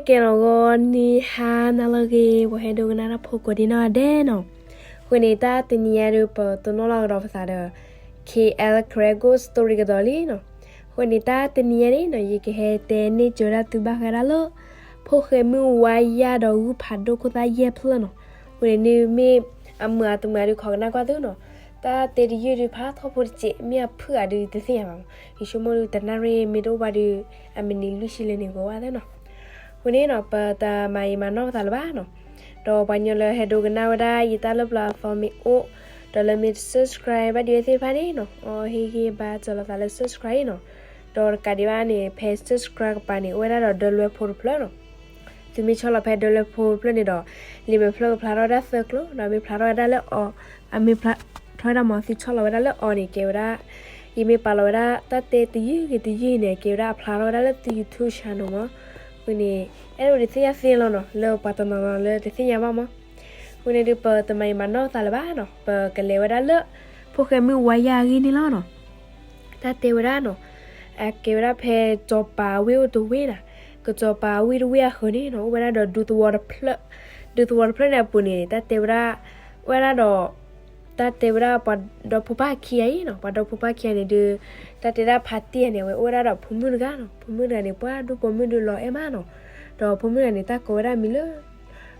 ကဲလီၤဂီၤ နံၤဟါနၤလၢအဂ့ၤ ပှၤဟဲဒိကနၣ်တၢ်ဖိကိးဒံနီၢ်ဒဲးနီၤ. အဃိန့ၣ် တၢ်တနံၤညါဒီး ပတနီၤလီၤကဒီးပသးဒီး K L Karen Ghost Story ကဒီးလံနီၤ. အဃိန့ၣ် တၢ်တနံၤညါန့ၣ်နီၤ ယကဟဲတဲန့ၢ်ကၠီၤဒၣ်သုဘၣ်ဃးဒၣ်လၢ ဖိၣ်ဃဲမုၣ်ဝါယၢ်ဒီးဂုၢ်ဖးဒိၣ်ခိၣ်သၣ်ယဲၢ်ဖျၢၣ်နီၤ. အဃိန့ၣ်မ့ၢ်အမုာ်အတမုာ်ဒီး ခိးကနၣ်ကွၢ်သုနီၤ. တၢ်တဲတယုၢ်ဒုးဖးထီၣ်ဖိတစဲး မ့ၢ်အဖုၣ်အဒုးတသ့ၣ်ညါဘၣ်မး. ယဆိကမိၣ်ဒုးတနၣ်ရံၣ်မ့ၢ်တအိၣ်ဘၣ်ဒီး အမံးနံးလွံၢ်ဆံလၢန့ၣ်ကဝၣ်သ့နီၤ. အဃိန့ၣ်နီၤ ပတမၤအံၤမၤနီၢ်ပသးလၢၤဘၣ်နီၤ. ဒီးပှၤကညီလၢဟဲဒိကနၣ်ဝဲဒၣ်ယတၢ်လၢပျၢၤအသီမ့ၢ်အိၣ်, ဒီးလၢမ့ၢ်တ subscribe ဘၣ်ဒံးဝဲသ့ၣ်တဖၣ်န့ၣ်နီၤ အီဟ့ၣ်ဂံၢ်ဘါစၢၤလိာ်သးလၢ subscribe နီၤ. ဒီးတကးဒံးဘၣ်န့ၣ် ဖဲ subscribe ကပၤန့ၣ် အိၣ်ဝဲဒၣ်ဒီးဒၢလွဲဖိတဖျၢၣ်နီၤ. သုမ့ၢ်ဆီၣ်လီၤဖဲဒၢလွဲဖိတဖျၢၣ်န့ၣ်ဒီး လံာ်မဲာ်ဖျၢၣ်ကဖျါထီၣ်ဝဲဒၣ်သၢကျိၤ, ဒီးမ့ၢ်ဖျါထီၣ်ဝဲဒၣ်လၢအီၤ, အမ့ၢ်ဖျါထီၣ်ဝဲဒၣ်မး သုဆီၣ်လီၤဝဲဒၣ်လၢအီၤန့ၣ် ကဲဝဲဒၣ် ယမ့ၢ်ပာ်လီၤဝဲဒၣ်တၢ်တဲတယုၢ်ဂ့ၤတယုၢ်ဂ့ၤန့ၣ် ကဲဝဲဒၣ်အဖျါထီၣ်ဝဲဒၣ်လၢသု YouTube channel မး. အဃိန့ၣ် အဲၣ်ဒိးဒုးသ့ၣ်ညါသ့လီၤနီၤ လၢပှၤတနီၤနီၤလၢတသ့ၣ်ညါဘၣ်မး. အဃိန့ၣ်ဒုး ပတမၤအံၤမၤနီၢ်သးလၢၤဘၣ်နီၤ, ပကလဲၤဝဲဒၣ်လၢ ဖိၣ်ဃဲမုၣ်ဝါယၢ်အဂ့ၢ်န့ၣ်လီၤနီၤ. တၢ်တဲဝဲဒၣ်နီၤ, အကဲဝဲဒၣ်ဖဲစီၤပၤဝ့ၢ်အိၣ်တဝ့ၢ်နီၤ, ကစီၤပၤဝ့ၢ်တဝ့ၢ်အဃၢၤန့ၣ်နီၤ အိၣ်ဝဲဒၣ်ဒီးဒူသဝီတဖျၢၣ်, ဒူသဝီတဖျၢၣ်န့ၣ်အပူၤန့ၣ် တၢ်တဲဝဲဒၣ် အိၣ်ဝဲဒၣ်ဒီး တၢ်တဲဝဲဒၣ်ပှၤဒီဖိပၢ်ခံဂၤအံၤနီၤ, ပှၤဒီဖိပၢ်ခံဂၤန့ၣ်ဒုး တၢ်တဲဒၣ်ဖါတံၢ်ဂၤန့ၣ် အဝဲအိၣ်ဝဲဒၣ်ဒီးဖိမုၣ်တဂၤနီၤ, ဖိမုၣ်တဂၤန့ၣ် ပှၤဒူဖိမုၣ်ဒုးလီၤအဲၣ်မးနီၤ, ဒီးဖိမုၣ်တဂၤန့ၣ် တၢ်ကိးဝဲဒၣ်မံၤလၢ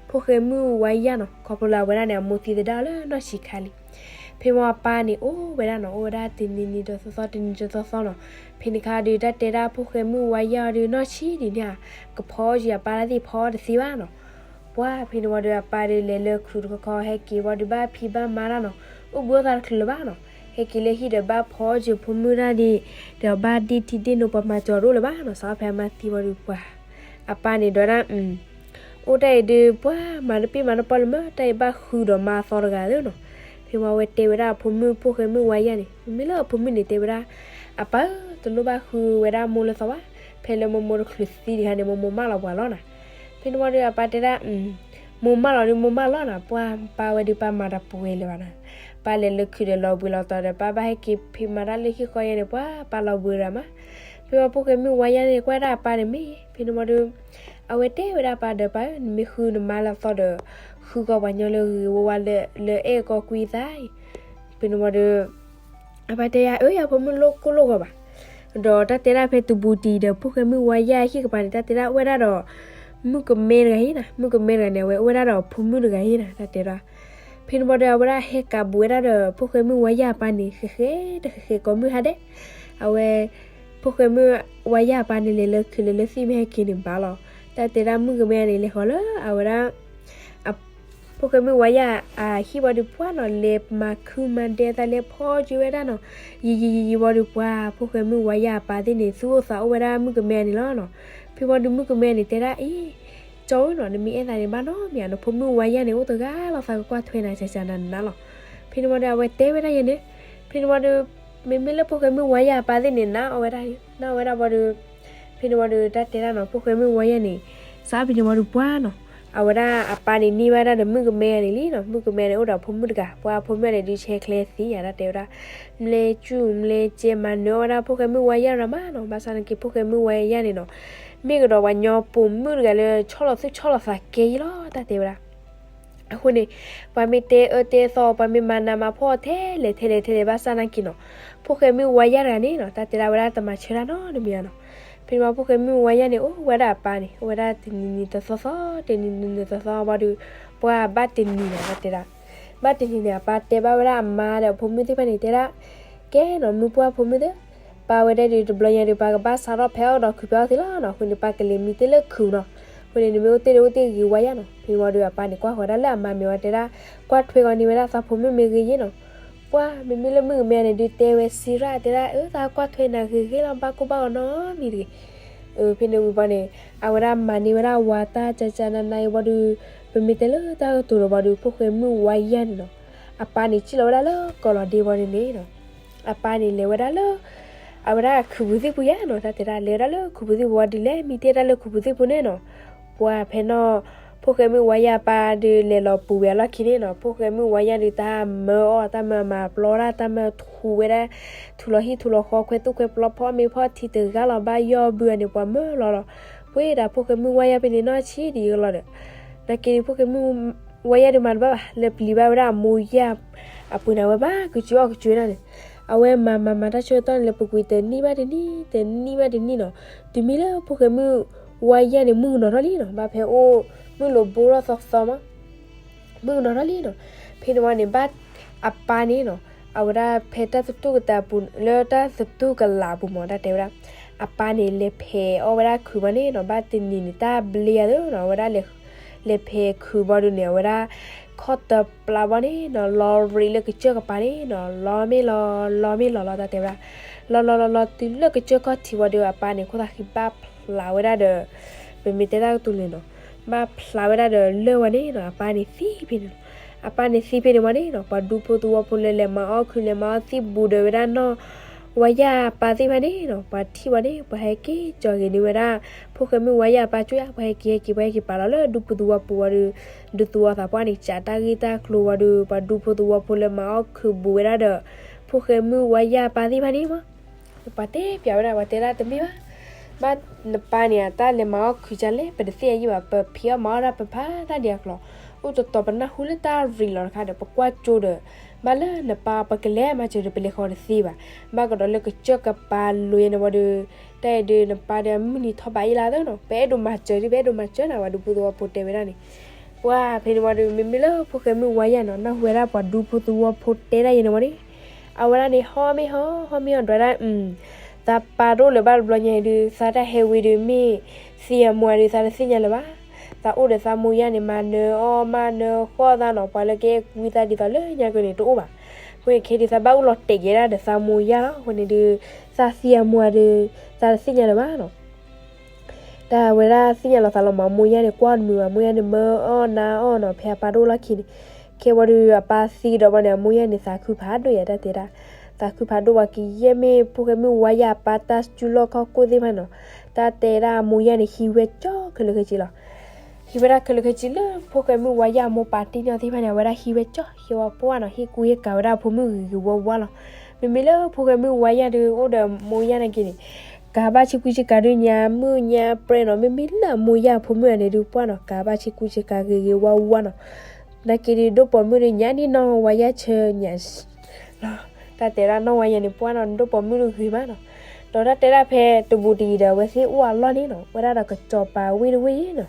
ဖိၣ်ဃဲမုၣ်ဝါယၢ်နီၤ, ခီဖျိလၢအဝဲဒၣ်န့ၣ် အမိၢ်သံသဒၣ်လၢနီၢ်ဆံးခါလံ. ဖဲမ့ၢ်အပၢ်န့ၣ်အိၣ်ဝဲဒၣ်နီၤ, အိၣ်ဝဲဒၣ်တနံၤနံၤတသီသီ တနံၤတသီသီနီၤ. ဖဲန့ၣ်ခါဒုး တၢ်တဲဒၣ်ဖိၣ်ဃဲမုၣ်ဝါယၢ်အီၤဒုး နီၢ်ဆံးဒ်န့ၣ်ဧါ, ကဖီအီၣ်က့ၤအပၢ်တၢ်သ့ၣ်ဖီအီၣ်တသ့ဘၣ်နီၤ. ပှၤဖဲန့ၣ်ဝံၤဒီး အပၢ်ဒုးလဲၤလၢခုးတခီခီ ဟဲက့ၤဝံၤဒီး ဘၣ်ဖံးဘၣ်မၤတၢ်နီၤ, အိၣ်ဘှံးအိၣ်သါတချုးလၢၤဘၣ်နီၤ. ဟဲက့ၤလၢဟံၣ်ဒီး ဘၣ်ဖီအီၣ်က့ၤဖိမုၣ်တၢ်ဒ်, ဒီးဘၣ်ဒ့ထံဒ့နိ ပှၤမၤစၢၤတအိၣ်လၢၤဘၣ်နီၤ. စးဖဲအမါသံဝံၤဒီးပှၤ အပၢ်န့ၣ်ဒွးဒၣ် အိၣ်တၢ်အံၤဒုး ပှၤမၤတပ့ၢ်မၤတပီၢ်လၢၤမး, တၢ်အံၤဘၣ်ဃုာ်ဒီးမါအသီတဂၤလၢနီၤ. ဖဲမ့ၢ်အဝဲတဲဝဲဒၣ်အဖိမုၣ် ဖိၣ်ဃဲမုၣ်ဝါယၢ်န့ၣ်, မ့မ့ၢ်လၢအဖိမုၣ်န့ၣ်တဲဝဲဒၣ်, အပၢ်ဧၢ, တလိၣ်ဘၣ်ဃုဝဲဒၣ်မိၢ်လၢသီဘၣ်, ဖဲလၢမိၢ်မိၢ်တချုးသံတခါန့ၣ် မိၢ်မိၢ်မၢလီၤပှၤလီၤနီၤ. ဖဲန့ၣ်ဝံၤဒီးအပၢ်တဲဒၣ် မိၢ်မၢလီၤဒုးမိၢ်မၢလီၤနီၤ, ပှၤပၢ်ဝဲဒုးပၢ်မၤတပှဲၤလၢၤဘၣ်နီၤ. ပၢ်လဲၤလၢခုးဒီးလီၤဘှံးလီၤတီၤဒီး ပၢ်ဘၣ်ဟဲက့ၤဖံးမၤတၢ်လၢဟံၣ်ဃီယဲန့ၣ် ပှၤပၢ်လီၤဘှံးတဂၤမး. ဖဲမ့ၢ်ဖိၣ်ဃဲမုၣ်ဝါယၢ်န့ၣ် ကွၢ်ဒၣ်အပၢ်န့ၣ်မ့ၢ်, ဖဲန့ၣ်ဝံၤဒီး အဝဲတဲဝဲဒၣ်အပၢ်ဒီး ပၢ်ဧၢ, နမ့ၢ်ဃုနမါလၢသီဒီး ဃုကီးပှၤညီလၢဂ့ၤဂ့ၤဝါဝါလၢအဲၣ်ကီကွံသးအံၤ. ဖဲန့ၣ်ဝံၤဒီး အပၢ်တဲယၤ အၢ ယဖိမုၣ်လိၣ်ကိၢ်လိၣ်ဂီၤဘၣ်. ဒီးတၢ်တဲဒၣ်ဖဲတဘူးတံၢ်ဒီး ဖိၣ်ဃဲမုၣ်ဝါယၢ်ဟံၣ်ကပၤန့ၣ် တၢ်တဲဒၣ်အိၣ်ဝဲဒၣ်ဒီး မုၣ်ကမဲတဂၤအံၤနီၤ, မုၣ်ကမဲတဂၤန့ၣ် အဝဲအိၣ်ဝဲဒၣ်ဒီးဖိမုၣ်တဂၤအံၤနီၤ, တၢ်တဲဒၣ်. ဖဲန့ၣ်ဝံၤဒီး အဝဲဒၣ်ဟဲကးဘူးဝဲဒၣ်ဒီး ဖိၣ်ဃဲမုၣ်ဝါယၢ်အပၢ်န့ၣ် ဃဲးဃဲးတဃဲးဃဲးကိးမုၢ်ဟါဒဲး. အဝဲ ဖိၣ်ဃဲမုၣ်ဝါယၢ်အပၢ်န့ၣ် လဲၤလၢခုးလၢလၢသံၣ်မ့ၢ်ဟဲက့ၤန့ၣ်ဘၣ်လီၤ. တၢ်တဲဒၣ်မုၣ်ကမဲန့ၣ် လဲၤဃီၤလၢအဝဲဒၣ် ဖိၣ်ဃဲမုၣ်ဝါယၢ်အဟံၣ်ဝံၤဒီးပှၤနီၤ လဲၤမၤခုမၤဒဲသး လဲၤဖီက့ၤဝဲဒၣ်နီၤ, ယံာ်ယံာ်ယံာ်ယံာ်ဝံၤဒီး ပှၤဖိၣ်ဃဲမုၣ်ဝါယၢ်အပၢ်သ့ၣ်န့ၣ် သူၣ်အိၣ်သးအိၣ်ဝဲဒၣ်မုၣ်ကမဲန့ၣ်လီၤနီၤ. ဖဲဝံၤဒီးမုၣ်ကမဲန့ၣ်တဲဒၣ် အ့ ကၠီဧၢနီၤ, နမ့ၢ်အဲၣ်သးန့ၣ် ဘၣ်နီတမံၤဧါနီၤ, ဖိမုၣ်ဝါယၢ်န့ၣ် အိၣ်တဂၤလီၤ သးကကွၢ်ထွဲနၤကကနၤနၤလီၤ. ဖဲန့ၣ်ဝံၤဒီး အဝဲတဲဝဲဒၣ်ယဲန့ၣ်, ဖဲန့ၣ်ဝံၤဒီး မ့မ့ၢ်လၢဖိၣ်ဃဲမုၣ်ဝါယၢ်အပၢ်သ့ၣ်န့ၣ် နာ်အီၣ်ဝဲဒၣ်, နာ်အီၣ်ဝဲဒၣ်ဝံၤဒီး ဖဲန့ၣ်ဝံၤဒီး တၢ်တဲဒၣ်နီၤ ဖိၣ်ဃဲမုၣ်ဝါယၢ်န့ၣ် စးဖဲန့ၣ်ဝံၤဒီးပှၤနီၤ အဝဲဒၣ်အပၢ်န့ၣ်န့ၢ်ဘၣ်ဒၣ်ဒီးမုၣ်ကမဲန့ၣ်လံနီၤ, မုၣ်ကမဲန့ၣ်အိၣ်ဒီးဖိမုၣ်တဂၤ, ပှၤဖိမုၣ်န့ၣ်ဒုးဆဲးချဲသံယၤ တၢ်တဲဝဲဒၣ် မ့ၢ်လဲၤကူၣ်မ့ၢ်လဲၤစဲးမၤနၢၤအီၣ်ဝဲဒၣ်ဖိၣ်ဃဲမုၣ်ဝါယၢ်ရၤမးနီၤ, ဘၣ်ဆၣ်နာ်က့ ဖိၣ်ဃဲမုၣ်ဝါယၢ်န့ၣ်နီၤ မ့ၢ်ကဒီးပှၤညီပိာ်မုၣ်တဂၤလၢဆီၣ်လီၤသူၣ်ဆီၣ်လီၤသးကဲယံလီၤ တၢ်တဲဝဲဒၣ်. အဃိန့ၣ် ပှၤမ့ၢ်တဲအၢတဲသီ ပှၤမ့ၢ်မၤနးမၤဖှီၣ်ထဲလဲၣ်ထဲလဲၣ်ထဲလဲၣ် ဘၣ်ဆၣ်နာ်က့နီၤ, ဖိၣ်ဃဲမုၣ်ဝါယၢ်တဂၤန့ၣ်နီၤ တၢ်တဲဒၣ်ဝဲဒၣ်တမၤဆၢတၢ်နီတမံၤဧါနီၤ. ဖဲန့ၣ်ဝံၤ ဖိၣ်ဃဲမုၣ်ဝါယၢ်န့ၣ် အိၣ်ဝဲဒၣ်အပၢ်န့ၣ် အိၣ်ဝဲဒၣ်တနံၤနံၤတသီသီ တနံၤနံၤတသီသီဝံၤဒီး ပှၤဘၣ်တနံၤန့ၣ် တၢ်တဲဒၣ် ဘၣ်တနံၤန့ၣ် အပၢ်တဲဘၣ်ဝဲဒၣ်အမါဒီးအဖိမုၣ်သ့ၣ်တဖၣ်န့ၣ် တဲဒၣ် ကဲနီၤ မုၢ်ပှၢ်ဖိမုၣ်သ့ၣ်, ပၢ်ဝဲဒၣ်ဒီးတဘျီညါဒီး ပၢ်ကဘၣ်စးထီၣ်ဖဲအီၣ်ဒီးခုးဖဲအီၣ်သ့လီၤနီၤ, အဃိန့ၣ် ပၢ်ကလဲၤမံတ့ၢ်လၢခုးနီၤ, အဃိန့ၣ် နမ့ၢ်အိၣ်တ့ၢ်ဒီးအိၣ်တ့ၢ်ဂ့ၤဝါယၢ်နီၤ. ဖဲန့ၣ်ဝံၤဒီး အပၢ်န့ၣ် ကွၢ်ဃီၤဒၣ်လၢအမါမဲာ်ဝံၤတဲဒၣ်, ကွၢ်ထွဲဃီၤန့ၢ်ဝဲဒၣ်သးဖိမုၣ်မ့ၢ်ဂ့ၤယ့ၣ်နီၤ. ပှၤမ့မ့ၢ်လၢမုၣ်ကမဲန့ၣ်ဒုးတဲဝဲစံးရၣ်တဲဒၣ် အၢ သးကွၢ်ထွဲနၤဂ့ၤဂ့ၤလီၤ ဘၣ်ကိၢ်ဘၣ်ဂီၤနီတမံၤတဂ့ၤ. ဖဲန့ၣ်ဝံၤဘၣ်န့ၣ် အဝဲဒၣ်မၤန့ၢ်ဝဲဒၣ်ဝၤတၢ်ကကနနၤအံၤဘၣ်ဒီး ပမ့ၢ်တဲလၢတၢ်ကတိၤဒီးဘၣ်ဒီး ဖိၣ်ဃဲမုၣ်ဝါယၢ်န့ၣ်နီၤ, အပၢ်န့ၣ်စံၣ်လီၤဝဲဒၣ်လၢကီၢ်လီၤဒ့ဘၣ်န့ၣ်န့ၣ်နီၤ, အပၢ်န့ၣ်လဲၤဝဲဒၣ်လၢ အဝဲဒၣ်ခုးပူၤသ့ၣ်ပူၤယါနီၤ, တၢ်တဲဒၣ်လဲၤဝဲဒၣ်လၢခုးပူၤသ့ၣ်ပူၤဝံၤဒုး လဲၤမံတ့ၢ်တၢ်လၢခုးပူၤသ့ၣ်ပူၤန့ၣ်နီၤ. ပှၤဖဲနီၤ ဖိၣ်ဃဲမုၣ်ဝါယၢ်အပၢ်ဒုးလဲၤလီၤပူၤဝဲအလီၢ်ခံန့ၣ်နီၤ, ဖိၣ်ဃဲမုၣ်ဝါယၢ်ဒုးတၢ်မၢအီၣ် တၢ်မၢအမၤပျီတၢ် တၢ်မၢထူးဝဲဒၣ် ထူးလီၤဟံၣ်ထူးလီၤဃီ ခွဲးသူၣ်ခွဲးပျီ ဖီမ့ၤဖီထံတဂၤလီၤ ဘၣ်ယီၢ်ဘုန့ၣ် ပှၤမၢလီၤလီၤ. ပှ့ၤဒၣ်ဖိဃဲမုၣ်ဝါယၢ်ဖဲန့ၣ်နီၢ်ဆံးဒံးကလီၤဒီး, နာ်က့ဒီးဖိဃဲမုၣ်ဝါယၢ်ဒုးမၤတဘၣ်ဘၣ်, လဲၤပျံၤဘၣ်ဝဲဒၣ်အမိၢ်ယၢ်အပူၤန့ၣ် အဝဲဘၣ်ကစၢအီၣ်ကစၢနၤန့ၣ်, အဝဲမၤမၤမၤတၢ်ဆၢကတီၢ်န့ၣ် လဲၤပူၤကွံာ်တနံၣ်ဘၣ်တနံၣ် တနံၣ်ဘၣ်တနံၣ်နီၤ, တုၤမ့ၢ်လၢဖိဃဲမုၣ်ဝါယၢ်န့ၣ် မုၣ်ကနီၤထီၣ်လံနီၤ, ဘၣ်ဖဲအိၣ်မုၣ်လိာ်ဘိထီၣ်သီသီမး မုၣ်ကနီၤထီၣ်လံနီၤ, ဖဲန့ၣ်ဝံၤန့ၣ် ဘၣ်အပၢ်န့ၣ်နီၤ, အဝဲဒၣ်ဖဲတၢ်သတူၢ်ကတၢၢ်အပူၤ လၢတၢ်သတူၢ်ကလာ်အပူၤမး တၢ်တဲဝဲဒၣ်, အပၢ်န့ၣ် လဲၤဖဲးအီၣ်ဝဲဒၣ်ခုးမးန့ၣ်နီၤ, ဘၣ်တနံၤန့ၣ် တၢ်ဘျ့ယၤသ့နီၤ, အဝဲဒၣ်လဲၤဖဲးခုးဘၣ်ဒုးန့ၣ် အဝဲဒၣ် ခီၣ်တပျၢ်ဘီန့ၣ်နီၤ, လီၤရံးလၢကစၢၢ်ကပၤန့ၣ်နီၤ, လီၤမ့ၢ်လီၤ လီၤမ့ၢ်လီၤလီၤ တၢ်တဲဝဲဒၣ်, လီၤလီၤလီၤလီၤတုၤလၢကစၢၢ်ခီၣ်ထံးဝံၤဒီး အပၢ်န့ၣ် ခိၣ်သးဃံဘၣ်ဖျးဝဲဒၣ်ဒီး ပမ့ၢ်တဲတၢ်ကတိၤလဲၣ်နီၤ, ဘၣ်ဖျးဝဲဒၣ်ဒီးလၢၢ်ဝဲန့ၣ်နီၤ, အပၢ်န့ၣ်သံဖဲန့ၣ်နီၤ, အပၢ်န့ၣ်သံဖဲန့ၣ်ဝံၤန့ၣ်နီၤ, ပှၤဒူဖိသဝီဖိလၢလဲၤမၤအီၣ်ခုး လဲၤမၤအီၣ်သံၣ်ဘူးဒီးဝဲဒၣ်နီၢ်ဝါယၢ်အပၢ်သ့ၣ်တဖၣ်န့ၣ်နီၤ, ပှၤထံၣ်ဝံၤန့ၣ် ပှၤဟဲက့ၤကၠီၤဂ့ၤန့ၢ်ဝဲဒၣ် ဖိဃဲမုၣ်ဝါယၢ်အပၢ်ကၠိယါ, ပှၤဟဲက့ၤဟဲက့ၤ ပှၤဟဲက့ၤပာ်လီၤလၢဒူဖိသဝီဖိဝံၤဒီး ဒူသဝီသးပှၢ်န့ၣ် ကးတၢ်ဂ့ၢ်တၢ်ကျိၤဝံၤဒီး ပှၤဒူဖိသဝီဖိလၢမၤအီၣ်ခုးဘူးဝဲဒၣ်ဒီး ဖိဃဲမုၣ်ဝါယၢ်အပၢ်သ့ၣ်တဖၣ်န့ၣ်မး ပှၤတဲပျးဝဲဒၣ် ပှၤတဲဒၣ်တမ့ၢ်ဘၣ်, ဘၣ်နပၢ်န့ၣ် အတၢ်လဲၤမၤအီၣ်ခုးကလဲၣ် ပတသ့ၣ်ညါယံၣ်ဘၣ်, ပဖံးအီၣ်မၤအီၣ်ဒၣ်ပဖးတၢ်ဒံးအကျိၤ, အိၣ်တတီၤပနၢ်ဟူလၢတၢ်ရံးလီၤတခါဒီး ပကွၢ်ကၠိဒီး ဘၣ်လၢနပၢ်ပကလဲၤမၤစၢၤဒီး ပလဲၤဃီၤတသ့ဘၣ်, ဘၣ်ကဒီးလၢကစၢၢ်ကပၤလိၤယဲန့ၣ်ဝံၤဒီး တၢ်အံၤဒုးနပၢ်ဒီးအမုၢ်နံၤထီၣ်ဘးယံၣ်လၢသနီၤ, ပအဲၣ်ဒိးမၤစၢၤဒ် ပအဲၣ်ဒိးမၤစၢၤနၤ ပှၤဒူဖိသဝီဖိတဲဝဲဒၣ်န့ၣ်, ပှၤဖဲန့ၣ်ဝံၤဒီး မ့မ့ၢ်လၢဖိဃဲမုၣ်ဝါယၢ်နီၤ နၢ်ဟူဝဲဒၣ်ပှၤဒူဖိသဝီဖိတဲဒၣ်ယဲန့ၣ်ဝံၤန့ၣ် အဝဲဒၣ်န့ၣ် ဟီၣ်မ့ၢ်ဟီၣ် ဟီၣ်မ့ၢ်ဟီၣ်ဒွးဒၣ်, သးပၢ်တအိၣ်လၢၤဘၣ်တဘျီညါအံၤဒုး သးတၢ်ဟဲဝံၤဒီး မ့ၢ်သံအမူၤဒုး သးတသ့ၣ်ညါလၢၤဘၣ်, သးအိၣ်ဒီးသးမိၢ်ယၢ်န့ၣ် မၤနၢၤအီၣ်မၤနၢၤဃီၣ်သးနီၤ, ပှၤလၢကအဲၣ်ကွံသးဒ်သိးလၢညါက့ၤန့ၣ်တအိၣ်ဘၣ်, အဃိန့ၣ်ခဲဒုး သးဘၣ်အိၣ်လီၤတဲာ်က့ၤဒၣ်ဒီးသးမိၢ်ယၢ်လီၤ, အဃိန့ၣ်ဒုး သးသံအမူၤဒုး သးတသ့ၣ်ညါလၢၤဘၣ်နီၤ တၢ်ဝဲဒၣ်သ့ၣ်ညါလီၤသးလီၤမး အမိၢ်ယၢ်န့ၣ် ကွၢ်နမုာ်ဘၣ် အမိၢ်ယၢ်န့ၣ် မၢအီၣ်နၤအီၣ်နီၤ ဖဲအပၢ်တအိၣ်လီၢ်ခံန့ၣ်, ခဲဝံၤဒီးအပၢ်သံဒီးဘၣ်န့ၣ် အမိၢ်ယၢ်န့ၣ် သးခုဖးဒိၣ်ယဲ တၢ်တဲဒၣ်, သးခုဖးဒိၣ်ဝံၤ ကယဲၢ်မ့ၢ်ဖိဃဲမုၣ်ဝါယၢ်အပၢ်တၢ်စူၤလီၢ်ခီၣ်ခိၣ်သ့ၣ်တဖၣ်န့ၣ်နီၤ, တၢ်တဲဒၣ်အမိၢ်ယၢ်န့ၣ် ဟံးဝဲကၠီခဲလၢာ်ခဲဆ့လီၤ ဟံးဝဲဒၣ်ခဲလၢာ်ခဲဆ့လၢဖိဃဲမုၣ်ဝါယၢ်အမိၢ်ပၢ်တံၢ်န့ၣ်သ့ၣ်တဖၣ်န့ၣ် အဝဲဒၣ်ဟံးဝဲကၠီ ဟံးဝဲပှၢ်နီၤ ဟ့ၣ်ကူဟ့ၣ်ကၤဝဲဒၣ်အဖိမုၣ်ဂ့ၤဂ့ၤဝါဝါလီၤ. မ့မ့ၢ်လၢဖိဃဲမုၣ်ဝါယၢ်ဒုး အိၣ်ဒီးမိၢ်ယၢ်နာ်က့န့ၣ် ကၤဘၣ်ဆ့ကူဆ့ကၤဒုး ညါမုၣ်ညါပြဲနီၤ, မ့မ့ၢ်လၢအမိၢ်ယၢ်အဖိမုၣ်အန့ၣ်ဒုး ပှၢ်နီၤ ကၤဘၣ်ဆ့ကူဆ့ကၤဂ့ၤဂ့ၤဝါဝါနီၤ. နာ်က့ဒုး ဒိၣ်ပိာ်မုၣ်ဒုး ညါန့ၢ်နီၢ်ဝါယၢ်ဆၢညါ တၢ်တဲဒၣ်နီၢ်ဝါယၢ်န့ၣ် ပှၢ်နီၤ ဒိၣ်ပိာ်မုၣ်ဒုးဂ့ၤမးနီၤ. ဒီးတၢ်တဲဒၣ်ဖဲတဘူးတယံၤဒီး အဝဲသ့ၣ်အိၣ်အလီၢ်န့ၣ်နီၤ ဝဲဒၣ်ဒီးကစီၤပၤဝ့ၢ်တဝ့ၢ်နီၤ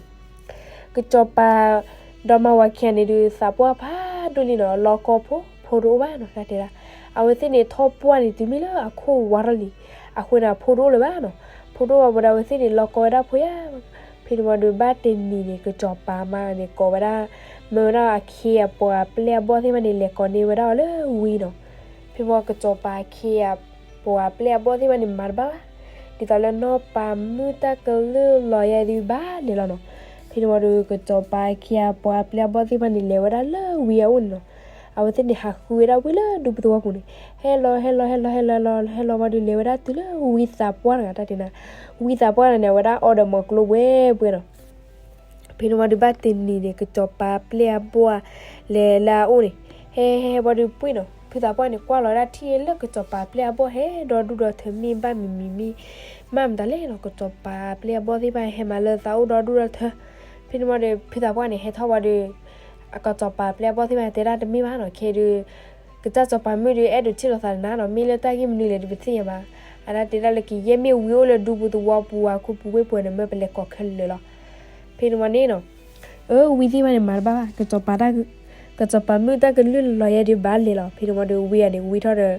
ကစီၤပၤ ဒီမါဝၤခံဂၤန့ၣ်ဒုး သးပှၢ်ဖးဒိၣ်လံနီၤ, လီၤကီဖိ ဖိတအိၣ်ဘၣ်နီၤ တၢ်တဲဒၣ်. အဝဲသ့ၣ်န့ၣ် ထီၣ်ပှၢ်န့ၣ် တုၤမ့ၢ်လၢအခိၣ်ဝါထီၣ်လံ, အဃိန့ၣ် အဖိတအိၣ်လၢၤဘၣ်နီၤ. ဖိတအိၣ်ဘၣ်ဝဲဒီး အဝဲသ့ၣ်န့ၣ် လီၤကီဝဲဒၣ်ဖိယါ. ဖဲန့ၣ်ဝံၤဒီး ဘၣ်တနံၤန့ၣ် ကစီၤပၤမါန့ၣ် ကိးဝဲဒၣ် မၢဝဲဒၣ်အခ့အပှၤအပျဲၢ်အဘီၣ်သ့ၣ်တဖၣ်န့ၣ် လဲၤကိးန့ၢ်ဝဲဒၣ်အီၤလၢဝံနီၤ. ဖဲဝံၤကစီၤပၤအခ့အပှၤအပျဲၢ်အဘီၣ်သ့ၣ်တဖၣ်န့ၣ် မၤတဘၣ်ဘၣ်, ဒ်သိးလၢနီၢ်ပၤမုၣ်တၢ်ကလုၢ်လီၤယဲဒုးဘၣ်လဲၤလီၤနီၤ. ဖဲန့ၣ်ဝံၤဒီး ကစီၤပၤအခ့အပှၤအပျဲၢ်အဘီၣ်သ့ၣ်တဖၣ်န့ၣ် လဲၤဝဲဒၣ်လၢဝံအအိၣ်န့ၣ်နီၤ. အဝဲသ့ၣ်န့ၣ် ဟးဃုဝဲဒၣ်ဝံလၢဒူပူၤသဝီပူၤန့ၣ်, ဟဲလီၤ ဟဲလီၤ ဟဲလီၤ ဟဲလီၤ ဟဲလီၤ ဟဲလီၤဝံၤဒီး လဲၤဝဲဒၣ်တုၤလၢဝံသးပှၢ်တဂၤ တၢ်တဲနၤ. ဝံသးပှၢ်တဂၤန့ၣ် အဝဲဒၣ်အီဒီးမီၤကျိၤဘှဲဘှဲနီၤ. ဖဲန့ၣ်ဝံၤဒီး ဘၣ်တနံၤန့ၣ် ကစီၤပၤအပျဲၢ်အဘီၣ်လဲၤလၢအအိၣ်န့ၣ်, ဟဲဟဲဟဲဝံၤဒီးပှ့ၤနီၤ, ဖုသးပှၢ်န့ၣ် ကွၢ်လီၤဝဲဒၣ်ထံၣ်လၢကစီၤပၤအပျဲၢ်အဘီၣ်ဟဲဒီဒူၣ်ဒီထၢ မ့ၢ်ဘၣ်မံၤမံၤမ့ၢ်မးမတၤလဲၣ်နီၤ. ကစီၤပၤအပျဲၢ်အဘီၣ်သ့ၣ်တဖၣ်ဟဲမးလၢသးအိၣ်ဒီဒူၣ်ဒီထၢ. ဖဲန့ၣ်ဝံၤဒီး ဖုသးပှၢ်န့ၣ် ဟဲထီၣ်ဝံၤဒီး အကစီၤပၤအပျဲၢ်အဘီၣ်သ့ၣ်တဖၣ်တဲဒၣ်တမ့ၢ်ဘၣ်နီၤ, ခဲဒုး ကစၢ်စီၤပၤမုၣ်ဒုး အဲၣ်ဒိးထံၣ်လိာ်သးနၤနီၤ, မ့ၢ်လၢတၢ်ဂ့ၢ်မနုၤလဲၣ်ဒုး ပတသ့ၣ်ညါဘၣ်. အတၢ်တဲဒၣ်လၢ ကယဲၢ်မ့ၢ်ဝံအိၣ်လၢဒူပူၤသဝီပူၤ အခိၣ်ပူၤဝ့ၢ်ပူၤန့ၣ် မၢပလဲၤကိးခဲလၢာ်လီၤ. ဖဲန့ၣ်ဝံၤန့ၣ်နီၤ, အၢ ဝံသ့ၣ်တဖၣ်န့ၣ် မၤတဘၣ်ဘၣ်, ကစီၤပၤမုၣ်တၢ်ကလုၢ်လီၤယဲဒုးဘၣ်လဲၤလီၤ. ဖဲန့ၣ်ဝံၤဒီး ဝံအန့ၣ် ဝံထီၣ်ဒီး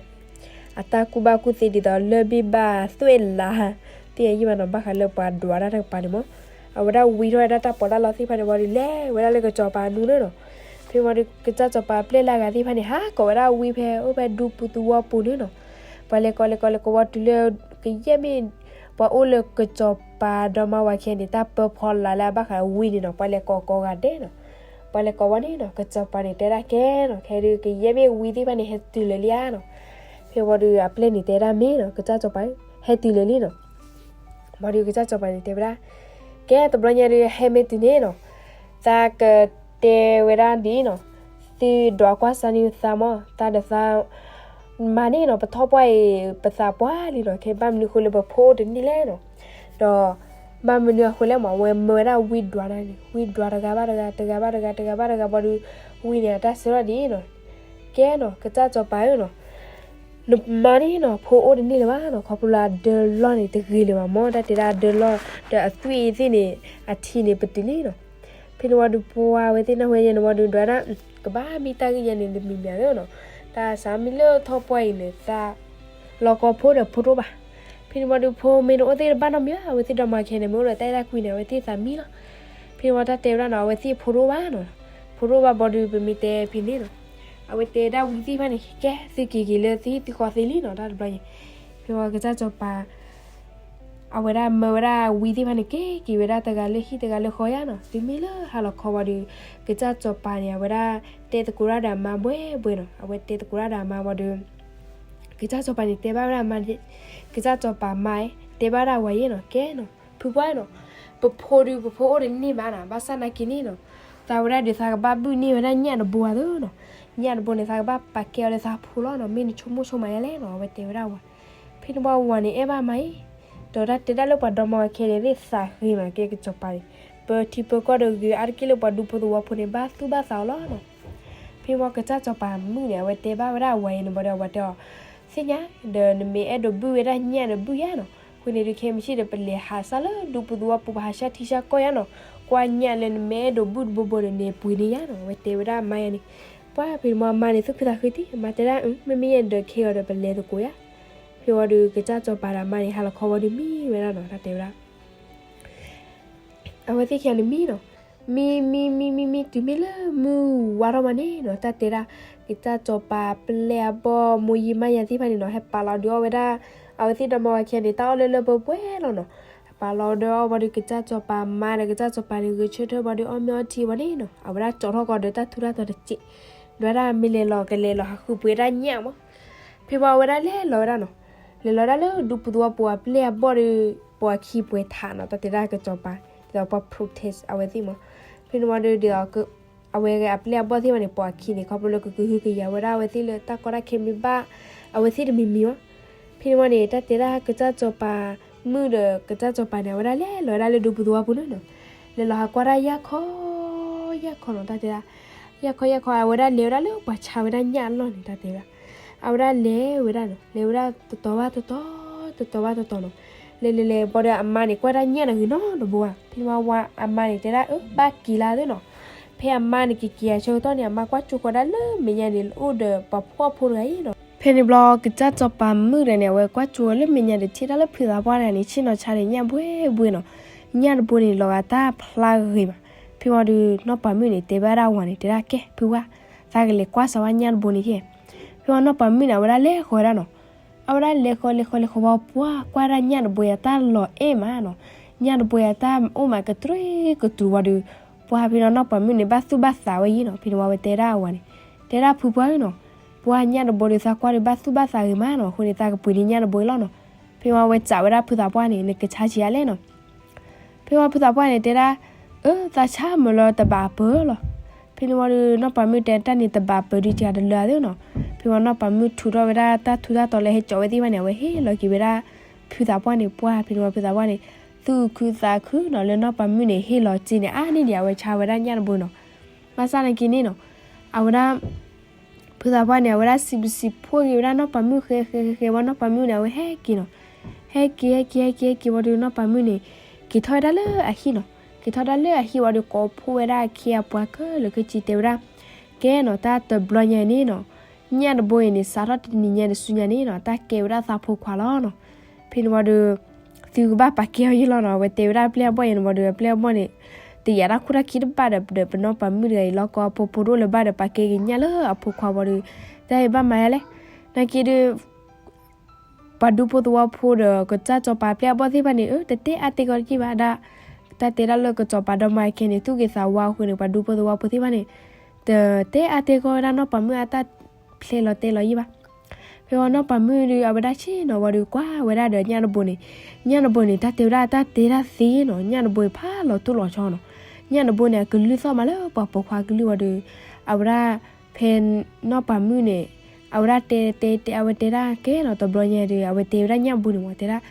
အတၢ်ကူၣ်ဘၣ်ကူၣ်သ့ဒ်သိးလၢၢ်ဘ့ၣ်ဘၣ်သွဲၣ်လး, သ့ၣ်ညါယံၣ်ဘၣ်နီၤ, ဘၣ်ဃးလၢပှၤဒွးတၢ်တကပၤန့ၣ်မး. အဝဲဒၣ်ဝံထီၣ်ဝဲဒၣ်တၢ်ပီးတၢ်လီသ့ၣ်တဖၣ်န့ၣ်ဝံၤဒီး လဲၤဝဲဒၣ်လၢကစီၤပၤနူၤန့ၣ်နီၤ. ဖဲဝံၤဒီး ကစၢ်စီၤပၤအပျဲၢ်လၢအဂၤသ့ၣ်တဖၣ်န့ၣ် ဟးကိးဝဲဒၣ်ဝံဖဲအိၣ်ဖဲဒူပူၤသဝီပူၤန့ၣ်နီၤ. ပှၤလဲၤကိးလဲၤကိးလဲၤကိးဝံၤတုၤလၢ ကယဲၢ်မ့ၢ် ပှၤအိၣ်လၢကစီၤပၤဒီမါဝၤခံဂၤန့ၣ် တၢ်ပၢဖီလာ်လၢအဘၣ်ဃးဝံန့ၣ်နီၤ, ပှၤလဲၤကိးကိးဂၤဒဲးနီၤ. ပှၤလဲၤကိးဝံၤန့ၣ်နီၤ ကစီၤပၤန့ၣ်တဲဒၣ်ကဲနီၤ, ခဲဒုး ကယဲၢ်မ့ၢ်ဝံသ့ၣ်တဖၣ်န့ၣ် ဟဲတုၤလၢာ်လံဧါနီၤ. ဖဲဝံၤဒီး အပျဲၢ်န့ၣ်တဲဒၣ်မ့ၢ်နီၤ, ကစၢ်စီၤပၤ ဟဲတုၤလၢာ်လံနီၤ. ဝံၤဒီး ကစၢ်စီၤပၤန့ၣ်တဲဝဲဒၣ်, ကဲ တဘျီညါဒီး ဟဲမ့ၢ်တုၤန့ၣ်နီၤ, သးကတဲဝဲဒၣ်ဒ်အံၤနီၤ, သုဒွးကွၢ်စၢ်န့ၢ်သးမး, သးဒီးသး မၤန့ၣ်နီၤ, ပထီၣ်ပှၢ်အံၤ ပသးပှၢ်လံနီၤ, ခဲဘၣ်မနုၤဃိလၢပဖိအိၣ်တန့ၢ်လဲၣ်နီၤ. ဒီး ဘၣ်မနုၤအဃိလဲၣ်မး အဝဲမၢဝဲဒၣ်ဝံဒွးန့ၣ် ဝံဒွးတဂၤဘၣ်တဂၤ တဂၤဘၣ်တဂၤ တဂၤဘၣ်တဂၤဘၣ်ဒီး ဝံန့ၣ်အတၢ်ဆၢထၢၣ်ဒ်အံၤနီၤ, ကဲနီၤ ကစၢ်စီၤပၤဧၢနီၤ, နမါန့ၣ်နီၤ ဖိအိၣ်တန့ၢ်လၢၤဘၣ်နီၤ ခီဖျိလၢအဒၢလီၢ်န့ၣ်တဂ့ၤလၢၤဘၣ်မၢ် တၢ်တဲဒၣ်အဒၢလီၢ် ဒီးအသွံၣ်သ့ၣ်န့ၣ် အထံန့ၣ်ပတုာ်လံနီၤ, ဖဲန့ၣ်ဝံၤဒီးပှၤဝဲသ့ၣ်နၢ်ဟူညါန့ၣ်ဝံၤဒီး ကဘၣ်မ့ၢ်တၢ်ဂ့ၢ်ညါန့ၣ် တမံၤမံၤဧၢနီၤ, တၢ်စးမ့ၢ်လၢထီၣ်ပှၢ်အံၤန့ၣ် သး လီၤကီဖိဒီးဖိတအိၣ်ဘၣ်, ဖဲန့ၣ်ဝံၤဒီးဖိမ့ၢ်တအိၣ်သ့ၣ်တဘၣ်နီတမံၤဘၣ် အဝဲသ့ၣ်ဒီမါခဲန့ၣ် မ့ၢ်အိၣ်ဒီးတၢ်အဲၣ်တၢ်ကွံန့ၣ် အဝဲသ့ၣ်သးမံလီၤ, ဖဲန့ၣ်ဝံၤတၢ်တဲဝဲဒၣ်နီၤ အဝဲသ့ၣ်ဖိတအိၣ်ဘၣ်နီၤ, ဖိတအိၣ်ဘၣ်ဘၣ်ဒီး ပမ့ၢ်တဲဖဲန့ၣ်နီၤ, အဝဲတဲဒၣ်ဝံသ့ၣ်တဖၣ်န့ၣ် ကဲ သုက့ၤက့ၤလၢသုဟံၣ်သုဃီသ့လံနီၤ တၢ်တဘျီအံၤ, ဖဲဝံၤကစၢ်စီၤပၤ အဝဲဒၣ်မၢဝဲဒၣ်ဝံသ့ၣ်တဖၣ်န့ၣ် က့ၤက့ၤဝဲဒၣ်တဂၤလၢဟံၣ်တဂၤလၢဃီယါနီၤ, တုၤမ့ၢ်လၢဟါလီၤခီဝံၤဒီး ကစၢ်စီၤပၤန့ၣ် အဝဲဒၣ်တဲသကိးတၢ်ဒီးအမါဘှဲဘှဲနီၤ, အဝဲတဲသကိးတၢ်ဒီးအမါဝံၤဒီး ကစၢ်စီၤပၤန့ၣ် တဲဘၣ်ဝဲဒၣ်အမါ, ကစၢ်စီၤပၤမါ တဲဘၣ်ဝဲဒၣ်ဝၤယဲနီၤ, ကဲနီၤ ဖုပှၢ်နီၤ, ပဖိဒုး ပဖိအိၣ်တန့ၢ်ဘၣ်နီၤ, ဘၣ်ဆၣ်နာ်က့ၤန့ၣ်နီၤ, သးဝဲဒၣ်ဒီးသးကဘၣ်ဘုၣ်န့ၢ်ဝဲဒၣ်ညၣ်တဘိအသိးနီၤ, ညၣ်တဘိန့ၣ် သးကဘၣ်ပာ်ကဲအီၤလၢသးဖိလီၤနီၤ, မ့ၢ်နဆိကမိၣ်ဆိကမးယါလဲၣ်နီၤ, အဝဲတဲဝဲဒၣ်ဝၤ, ဖဲန့ၣ်ဝံၤဝၤန့ၣ် အဲၣ်ဘၣ်မါအံၤ, ဒီးတၢ်တဲဒၣ်လၢပှၤဒီမါဝၤခဲန့ၣ်သ့ၣ်သးဃ့မး ကဲကစီၤပၤန့ၣ်, ပထံပၢကီၢ်ဒီးဂ့ၤအါတက့ၢ်လၢပှၤဒူဖိသဝီဖိန့ၣ် ဘၣ်သူၣ်ဘၣ်သးအီၤလီၤနီၤ. ဖဲဝံၤကစၢ်စီၤပၤမုၣ်န့ၣ် အဝဲတဲဘၣ်ဝဲဒၣ်ဝၤအံၤန့ၣ်ဘၣ်ဒီး အဝၤတဲအီၤ, သ့ၣ်ညါ, ဒီးနမ့ၢ်အဲၣ်ဒိးဘုၣ်ဝဲဒၣ်ညၣ်ဒီးဘုၣ်ယါနီၤ, အဃိန့ၣ်ဒုးခဲမုၢ်ဆ့ၣ်ဒီး ပလဲၤဟးစၢ်လၢဒူဖိသဝီဖိ ပဟးစၢ်ထံစၢ်ကီၢ်ယါနီၤ, ကွၢ်ညၣ်လၢနမ့ၢ်အဲၣ်ဒိးဘုၣ်တဘိဘိန့ၣ် နပှ့ၤန့ၢ်ယါနီၤ, အဝဲတဲဝဲဒၣ်မါယါန့ၣ်, ပှၢ်ဖဲန့ၣ်မါန့ၣ် သူၣ်ခုသးခုတံၢ် မါတဲဒၣ် မ့မ့ၢ်ယဲဒီးခဲအံၤဒီး ပလဲၤသကိးယါ, ဖဲဝံၤဒီးကစၢ်စီၤပၤဒီးမါန့ၣ် ဟါလီၤခီဝံၤဒီးမံဝဲဒၣ်နီၤ, တၢ်တဲဝဲဒၣ် အဝဲသ့ၣ်ခံဂၤန့ၣ်မံနီၤ, မံ မံ မံ မံ မံ တုၤမ့ၢ်လၢမုၢ်ဝါထီၣ်မးန့ၣ်နီၤ, တၢ်တဲဒၣ် ကစၢ်စီၤပၤပျဲၢ်အဘီၣ် မိၢ်ယံမါယၤသ့ၣ်တဖၣ်န့ၣ်နီၤ ဟဲပာ်လီၤဒုးအီၣ်ဝဲဒၣ် အဝဲသ့ၣ်ဒီမါဝၤခံဂၤန့ၣ် တၢ်အီၣ်လၢလၢပှဲၤပှဲၤလီၤနီၤ, ဟဲပာ်လီၤဒုးအီၣ်ဝံၤဒီး ကစၢ်စီၤပၤမါဒီးကစၢ်စီၤပၤန့ၣ် ဂဲၤဆၢထၢၣ်ဝံၤဒီး အီၣ်မ့ၤအီထံဝံၤန့ၣ်နီၤ အဝဲဒၣ်ကၠီထီၣ်ကီးဒီးတၢ်ထူးတၢ်တီၤတစဲး, ဒီးဝဲဒၣ်မ့ၢ်လဲၤလီၤကလဲၤလီၤဟးဃုပှ့ၤဝဲဒၣ်ညၣ်မး, ဖဲဝံၤအဝဲဒၣ်လဲၤလီၤဝဲဒၣ်နီၤ, လဲၤလီၤဒၣ်လၢဒူဖိသဝီဖိအပျဲၢ်အဘီၣ်ဒီး ပှၤခံပှဲၤထးနီၤ, တၢ်တဲဒၣ်ကစၢ်စီၤပၤ ဒ်သိးပှၤ protest အဝဲသ့ၣ်မး, ဖဲန့ၣ်ဝံၤဒီး အဝဲအပျဲၢ်အဘီၣ်သ့ၣ်တဖၣ်န့ၣ် ပှၤခံန့ၣ် ခီဖျိလၢကကဟုကယာ်ဝဲဒၣ်အဝဲသ့ၣ်လၢတၢ်ကီတၢ်ခဲမ့ၢ်ဘၣ် အဝဲသ့ၣ်တမံၤမံၤမး, ဖဲန့ၣ်ဝံၤန့ၣ် တၢ်တဲဒၣ်ကစၢ်စီၤပၤမုၣ်ဒီးကစၢ်စီၤပၤန့ၣ် အဝဲဒၣ်လဲၤလီၤဝဲဒၣ်လၢဒူဖိသဝီဖိန့ၣ်နီၤ, လဲၤလီၤဟးကွၢ်ဒၣ်ယၣ်ခီ ယၣ်ခီနီၤ, တၢ်တဲဒၣ် ယၣ်ခီယၣ်ခီ အဝဲဒၣ်လဲၤဝဲဒၣ်လၢပှၤဆါဝဲဒၣ်ညၣ်အလီၢ်န့ၣ် တၢ်တဲဝဲဒၣ်, အဝဲဒၣ်လဲၤဝဲဒၣ်နီၤ, လဲၤဝဲဒၣ်တတီၤဘၣ်တတီၤ, တတီၤဘၣ်တတီၤနီၤ, လဲၤလဲၤလဲၤဘၣ်ဒီးအမါန့ၣ် ကွၢ်ဒၣ်ညၣ်န့ၣ်ဂ့ၤနီတဘိဘၣ်, ဖဲန့ၣ်ဝံၤအမါန့ၣ်တဲဒၣ် အၢ ဘၣ်က့ၤလၢသ့နီၤ, ဖဲအမါန့ၣ်က့ၤက့ၤအဆၢကတီၢ်န့ၣ် အမါကွၢ်ကၠိဃီၤဒၣ်လၢမဲာ်ညါန့ၣ် အိၣ်ဒီးပှၤဖှီၣ်ဖိတဂၤအံၤနီၤ, ဖဲန့ၣ်ဘျီကစၢ်စီၤပၤမုၣ်ဒီးန့ၣ် အဝဲကွၢ်ကၠိလၢမဲာ်ညါဒီး ထံၣ်တၢ်လၢဖုသးပှၢ်တဂၤန့ၣ် ဆ့ၣ်နီၤဆါဒီးညၣ်ဘှဲဘှဲနီၤ, ညၣ်တဘိန့ၣ် လီၤဂာ်တၢ်ဖျါဂ့ၤမး, ဖဲဝံၤဒီးနီၢ်ပၤမုၣ်န့ၣ် တဲဘၣ်ဒၣ်ဝၤန့ၣ် တဲဒၣ်ကဲ ဖုဝါ, သးကလဲၤကွၢ်စးဝါညၣ်တဘိန့ၣ်က့, ဖဲဝံၤနီၢ်ပၤမုၣ်န့ၣ် အဝဲဒၣ်လဲၤဃီၤဝဲဒၣ်နီၤ, အဝဲဒၣ်လဲၤဃီၤလဲၤဃီၤလဲၤဃီၤဝံၤ ပှၢ်ကွၢ်ဒၣ်ညၣ်တဘိအံၤအတၢ်လီၤအဲၣ်မးနီၤ, ညၣ်တဘိအံၤအတၢ်အိၣ်မးကတြူၢ်ကတြူၢ်ဝံၤဒီး ပှၢ်ဖဲန့ၣ်နီၢ်ပၤမုၣ်န့ၣ် ဘၣ်သူၣ်ဘၣ်သးဝဲယံၤနီၤ, ဖဲန့ၣ်ဝံၤအဝဲတဲဒၣ်အဝၤန့ၣ်, တဲဒၣ်ဖုပှၢ်ဧၢနီၤ, ပှၢ်ညၣ်တဘိဒီးသးကွၢ်ဒီးဘၣ်သူၣ်ဘၣ်သးဂ့ၤမးနီၤ, အဃိန့ၣ် သးကပှ့ၤန့ၢ်ညၣ်တဘိအံၤလီၤနီၤ, ဖဲဝံၤအဝဲစံးဝဲဒၣ်ဖုသးပှၢ်န့ၣ် နကဆါဆံးအါလဲၣ်နီၤ ဖဲဝံၤဖုသးပှၢ်န့ၣ်တဲဒၣ်, အၢ သးဆါမၢလၢတဘးပၢၢ်လီၤ. ဖဲန့ၣ်ဝံၤဒီးနီၢ်ပၤမုၣ်တဲတၢ်န့ၣ် တဘးပၢၢ်ဒုးတဂၤတလၢာ်သ့နီၤ. ဖဲဝံၤနီၢ်ပၤမုၣ်ထုးထီၣ်ဝဲဒၣ်တၢ်ထူးတၢ်တီၤလၢဟဲကၠီဝဲသ့ၣ်တဖၣ်န့ၣ် အဝဲဟ့ၣ်လီၤက့ၤဝဲဒၣ်ဖုသးပှၢ်န့ၣ်ပှၢ်. ဖဲန့ၣ်ဝံၤဖုသးပှၢ်န့ၣ် သူၣ်ခုသးခုနီၤ လၢနီၢ်ပၤမုၣ်န့ၣ် ဟ့ၣ်လီၤစ့န့ၣ် အါန့ၢ်ဒံးအဝဲဆါဝဲဒၣ်ညၣ်တဘိနီၤ. ဘၣ်ဆၣ်နာ်က့ၤန့ၣ်နီၤ အဝဲဒၣ် ဖုသးပှၢ်န့ၣ် အဝဲဒၣ်စံးဘျုးစံးဖှိၣ်က့ၤဝဲဒၣ်နီၢ်ပၤမုၣ်ဃဲဃဲဃဲဃဲဝံၤ နီၢ်ပၤမုၣ်န့ၣ် အဝဲဟဲက့ၤနီၤ. ဟဲက့ၤ ဟဲက့ၤ ဟဲက့ၤ ဟဲက့ၤဝံၤဒီး နီၢ်ပၤမုၣ်န့ၣ် က့ၤထီၣ်ဝဲဒၣ်လၢအဟံၣ်နီၤ. က့ၤထီၣ်ဒၣ်လၢအဟံၣ်ဝံၤဒီး ကိးဖှိၣ်ဝဲဒၣ်အခ့အပှၤခဲလၢာ်ခဲဆ့တဲဝဲဒၣ်, ကဲနီၤ တၢ်တဘျီညါအံၤန့ၣ်နီၤ ညၣ်တဘိအံၤန့ၣ် စးထီၣ်တနံၤညါတစုညါန့ၣ်နီၤ တၢ်ကဲဝဲဒၣ်သးဖိခွါလီၤနီၤ. ဖဲန့ၣ်ဝံၤဒီး သုကဘၣ်ပာ်ကဲအီၤယံၤလီၤနီၤ. အဝဲတဲဝဲဒၣ်အပျဲၢ်အဘီၣ်အံၤန့ၣ်ဝံၤဒီး အပျဲၢ်အဘီၣ်န့ၣ် တယာ်တၢ်ခိၣ်တၢ်ခံတဘၣ်ဒီး ဒီးပနီၢ်ပၤမုၣ်တဂၤအံၤ လီၤကီအဖိဖိတအိၣ်လၢၤဘၣ်ဒီး ပာ်ကဲက့ၤညၣ်လၢအဖိခွါဝံၤဒီး တၢ်အံၤဘၣ်မၤယါလဲၣ်. နာ်က့ၤဒီး ပှၤဒူဖိသဝီဖိဒီး ကစၢ်စီၤပၤအပျဲၢ်အဘီၣ်သ့ၣ်တဖၣ်န့ၣ် အၢ တတဲအါတဲကီးတက့ၢ်ဘၣ်ဒၣ်. တၢ်တဲဒၣ်လၢကစီၤပၤဒီမါအခဲန့ၣ် သူၣ်ဂ့ၤသးဝါအဃိန့ၣ် ပှၤဒူဖိသဝီဖိသ့ၣ်တဖၣ်န့ၣ် တတဲအါတဲကီးဝဲဒၣ်နီၢ်ပၤမုၣ်အတၢ်ဖျဲးလီၤတဲလီၤယံၤဘၣ်. ဖဲဝံၤနီၢ်ပၤမုၣ်ဒီး အဝဲဒၣ်ဆ့ၣ်နီၤဝံၤဒီး ကွၢ်ဝဲဒၣ်ဒီးညၣ်တဘိန့ၣ်, ညၣ်တဘိန့ၣ် တၢ်တဲဝဲဒၣ်တၢ်တဲဒၣ်သ့နီၤ, ညၣ်တဘိအံၤဖးလီၤတိၢ်လီၤဆီနီၤ. ညၣ်တဘိန့ၣ် အကလုၢ်သီၣ်မးလၢပှၤပိာ်ခွါကလုၢ်ဝံၤဒီး အဝဲဒၣ် ဖဲနီၢ်ပၤမုၣ်န့ၣ် အဝဲဒၣ်တဲတဲတဲ အဝဲတဲဒၣ်ကဲနီၤ တဘျီညါဒီး အဝဲတဲဝဲဒၣ်ညၣ်တဘိန့ၣ်ဝံၤ တဲဒၣ်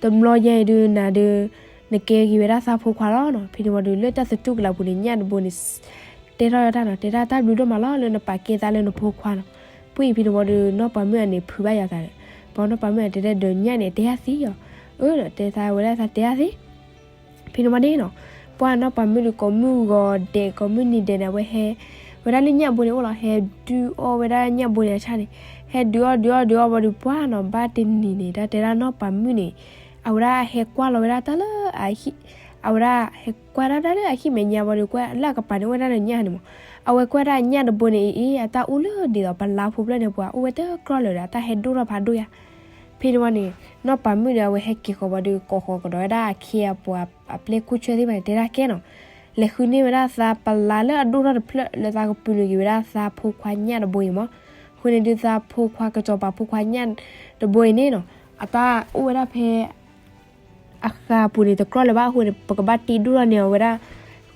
တဘျီညါအံၤဒီး နၤဒီး နကဲက့ၤဝဲဒၣ်သးဖိခွါလီၤနီၤ. ဖဲန့ၣ်ဝံၤဒီး လၢတၢ်သတူၢ်ကလာ်ပူၤန့ၣ် ညၣ်တဘိန့ၣ် တဲထီၣ်တၢ်နီၤ, တဲဒၣ်တၢ်ဘျုးဒိၣ်မးလီၤ လၢနပာ်ကဲသးလၢနဖိခွါနီၤ. ပှၤဖဲန့ၣ်ဝံၤဒီး နီၢ်ပၤမုၣ်အန့ၣ်ဖုးဘၣ်ယၤသးဒီး ပှၤနီၢ်ပၤမုၣ်အတဲဒၣ်ဒီးညၣ်န့ၣ် တဲယၤသ့ယီၤ, အၢ တဲသးဝဲဒၣ်သးတဲယၤသ့ ဖဲန့ၣ်ဝံၤန့ၣ်နီၤ, ပှၤနီၢ်ပၤမုၣ်ဒီးကိးမုၢ်ဂီၤဒဲး ကိးမုၢ်နံၤဒဲးန့ၣ် အဝဲဟဲဝဲဒၣ်လၢညၣ်ဘိန့ၣ်အိၣ်လီၤ, ဟဲဒုးအီၣ်ဝဲဒၣ်ညၣ်ဘိန့ၣ်အဆၣ်န့ၣ်, ဟဲဒုးအီၣ်ဒုးအီၣ်ဒုးအီၣ်ဝံၤဒီး ပှၤနီၤ ဘၣ်တနံၤန့ၣ် တၢ်တဲဒၣ်နီၢ်ပၤမုၣ်န့ၣ် အဝဲဒၣ်ဟဲကွၢ်လီၤဝဲဒၣ်တၢ်လၢအဟံၣ်, အဝဲဒၣ်ဟဲကွၢ်ဒၣ်တၢ်လၢအဟံၣ်မဲာ်ညါဝံၤဒီး ကွၢ်လၢအကပၤန့ၣ် အိၣ်ဝဲဒၣ်ဒီးညၣ်န့ၣ်မး, အဝဲကွၢ်ဒၣ်ညၣ်တဘိန့ၣ် အ့ အတၢ်အိၣ်လၢဒ်သိးပလါဖိဖျၢၣ်န့ၣ်ပှၤ အိၣ်ဝဲတကြၢးလၢာ်ဒီး အတၢ်ဟဲဒိၣ်ထီၣ်ဖးဒိၣ်ယါ ဖဲန့ၣ်ဝံၤန့ၣ် နီၢ်ပၤမုၣ်ဒီး အဝဲဟဲက့ၤဃီၤဝံၤဒီး ကိးဃီၤကဒီးဝဲဒၣ်အခ့အပှၤအပျဲၢ်ခိၣ်ဆၢသ့ၣ်တဖၣ်န့ၣ် တဲဒၣ်ကဲနီၤ, လဲၤဃုန့ၢ်ဝဲဒၣ်သးပလါလၢအဒိၣ်ထီၣ်တဖျၢၣ် လၢသးကပုာ်နုာ်က့ၤဝဲဒၣ်သးဖိခွါညၣ်တဘိအံၤမး, အဃိန့ၣ်ဒုးသးဖိခွါ ကစီၤပၤဖိခွါညၣ်တဘိအံၤန့ၣ်နီၤ, အတၢ်အိၣ်ဝဲဒၣ်ဖဲ အဃၢၤပူၤန့ၣ် တကြၢးလၢၤဘၣ်အဃိန့ၣ် ပကဘၣ်တ့ဒိၣ်ထီၣ်န့ၢ်အီၤဝဲဒၣ်,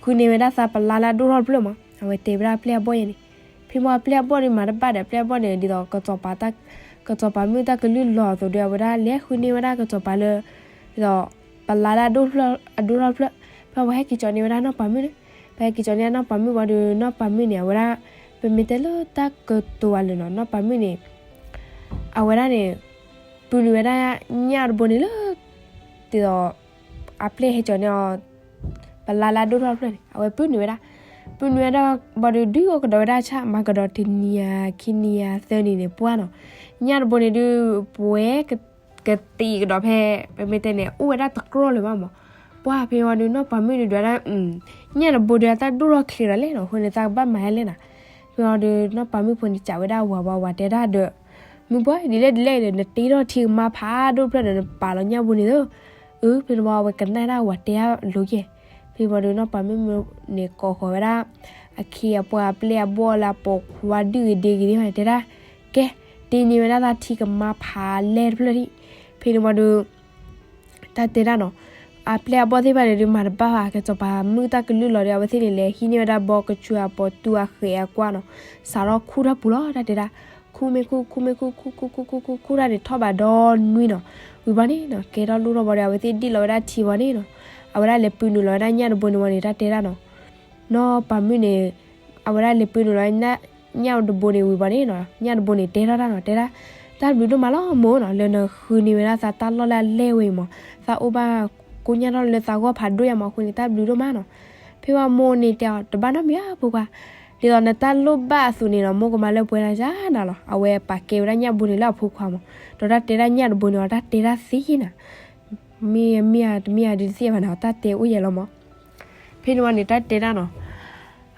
ဃုန့ၢ်ဝဲဒၣ်သးပလါလၢအဒိၣ်ထီၣ်တဖျၢၣ်မး, အဝဲတဲဝဲဒၣ်ပျဲၢ်အဘီၣ်ယဲန့ၣ်, ဖဲမ့ၢ်ပျဲၢ်အဘီၣ်ဒီးမၤတဘၣ်ဒီး ပျဲၢ်အဘီၣ်န့ၣ် ဒ်သိး ကစီၤပၤမုၣ်တၢ်ကလုၢ်လီၤအသိးဒီး အဝဲဒၣ်လဲၤဃုန့ၢ်ဝဲဒၣ်ကစီၤပၤလၢ ဒ်သိး ပလါလၢအဒိၣ်ထီၣ်ဖျၢၣ်, ဖဲပှၤဟဲက့ၤကၠီန့ၢ်ဝဲဒၣ်နီၢ်ပၤမုၣ်န့ၣ်, ပှၤဟဲက့ၤကၠီန့ၢ်နီၢ်ပၤမုၣ်ဝံၤဒီး နီၢ်ပၤမုၣ်န့ၣ် အဝဲဒၣ် ပမ့ၢ်တဲလၢတၢ်ကတိၤအလၢာ်နီၤ နီၢ်ပၤမုၣ်န့ၣ် အဝဲဒၣ်န့ၣ် ပုၢ်နုာ်ဝဲဒၣ်ညၣ်တဘိန့ၣ်လၢ ဒ်သိး အပျဲၢ်ဟဲကၠီန့ၢ်အီၤ ပလါလၢအဒိၣ်ထီၣ်တဖျၢၣ်န့ၣ် အဝဲပုၢ်နုာ်ဝဲဒၣ်, ပုၢ်နုာ်ဝဲဒၣ်ဘၣ်ဒီး ဒုးအိၣ်ကဒီးဝဲဒၣ်ဆၣ် မၤကဒီးတနံၤဧါ ခံနံၤဧါ သၢနံၤန့ၣ် ပှၢ်နီၤ, ညၣ်တဘိန့ၣ်ဒုး ပှဲၤ ကသံးကဒီးဖဲ ပမ့ၢ်တဲန့ၣ် အိၣ်ဝဲဒၣ်တကြၢးလၢၤဘၣ်မး, ပှၢ်ဖဲဝံၤဒီး နီၢ်ပၤမုၣ်န့ၣ်ဒွးဒၣ် ညၣ်တဘိဒီးအတၢ်ဒိၣ်ထီၣ်ချ့ဒီးလဲၣ်နီၤ အဃိန့ၣ် သးကဘၣ်မၤလဲၣ်နၤ, ဖဲဝံၤဒီး နီၢ်ပၤမုၣ်ဖိန့ၣ် စံးဝဲဒၣ်ဝၤဝၤဝၤတဲဒၣ်ဒီး မုၢ်ပှၢ်ဒ်လဲၣ်ဒ်လဲၣ်ဒီး နတ့ထီၣ်ထံကမါဖးဒိၣ်တဖျၢၣ်ဒီး နပာ်လီၤညၣ်ဘိန့ၣ်သၢ, အၢ ဖဲန့ၣ်ဝံၤအဝဲကနၣ်ဒၣ်ဝၤတဲဒၣ်လိၤကဲ, ဖဲဝံၤဒီး နီၢ်ပၤမုၣ်န့ၣ် ကိးဃီၤဝဲဒၣ် အခ့အပှၤအပျဲၢ်အဘီၣ်လၢအပိာ်ခွါဒုၣ်ဂ့ၤဒ့ဂ့ၤသ့ၣ်တဖၣ်န့ၣ် တဲဒၣ် ကဲ တ့န့ၢ်ဝဲဒၣ်သးထံကမါဖးလဲၢ်တဖျၢၣ်ဒံး, ဖဲန့ၣ်ဝံၤဒီး တၢ်တဲဒၣ်နီၤ, အပျဲၢ်အဘီၣ်သ့ၣ်တဖၣ်န့ၣ်ဒုးမၤတဘၣ်ဘၣ် ကစီၤပၤမုၣ်တၢ်ကလုၢ်လီၤဒီး အဝဲသ့ၣ်န့ၣ် လဲၤဟံးန့ၢ်ဝဲဒၣ်ဘီကဆူးအပိာ်တူာ်အဃဲးအကွၢ်နီၤ, စးထီၣ်ခူၣ်ထီၣ်ပူၤလီၤ တၢ်တဲဒၣ်, ခူၣ်မ့ၢ်ခူၣ် ခူၣ်မ့ၢ်ခူၣ် ခူၣ်ခူၣ်ခူၣ်ခူၣ်ခူၣ်ခူၣ်တၢ်န့ၣ် ထီၣ်ဘးဒီနွံနီၤ, ဝံၤဘၣ်န့ၣ်နီၤ ကဲထီၣ်လိၣ်ထီၣ်ဘၣ်ဒီး အဝဲသ့ၣ်ဒံၣ်လီၤဝဲဒၣ်ထံဘၣ်န့ၣ်နီၤ, အဝဲဒၣ်လဲၤပုၢ်နုာ်လီၤဝဲဒၣ်ညၣ်တဘိန့ၣ်ဝံၤန့ၣ် တၢ်တဲဒၣ်နီၤ နီၢ်ပၤမုၣ်န့ၣ် အဝဲဒၣ်လဲၤပုၢ်နုာ်လီၤ ညၣ်တဘိန့ၣ်ဝံၤဘၣ်န့ၣ်နီၤ ညၣ်တဘိန့ၣ် တဲထီၣ်တၢ်နီၤ တဲဒၣ်, တၢ်ဘျုးဒိၣ်မးလီၤမိၢ်နီၤ လၢနဃုန့ၢ်ဝဲဒၣ်သးတၢ်လီၢ်လၢအလဲၢ်ဝဲအံၤမး, သးအိၣ်ဘၣ်ကိညၣ်ထီၣ်လၢသးဂီၢ်ဖးဒိၣ်ယါမး အဃိန့ၣ် တၢ်ဘျုးဒိၣ်မးနီၤ, ဖဲဝံၤမိၢ်န့ၣ်တဲအီၤ တဘၣ်နီတမံၤဧါ ဖိခွါ, ဒ်သိးနတၢ်လိၣ်ဘၣ်အသိးန့ၣ်နီၤ မိၢ်ကမၤလၢပှဲၤနၤယါနၤလီၤ, အဝဲပာ်ကဲဝဲဒၣ်ညၣ်ဘိန့ၣ်လၢအဖိခွါမး, ဒီးတၢ်တဲဒၣ်ညၣ်တဘိန့ၣ်အီၤ တၢ်တဲဒၣ်သ့နၤ မ့ၢ်မ့ၢ်တမ့ၢ်ဧါဒုးတသ့ဘၣ်န့ၣ် တၢ်တဲအိၣ်ယဲလီၤမး, ဖဲန့ၣ်ဝံၤန့ၣ် တၢ်တဲဒၣ်နီၤ,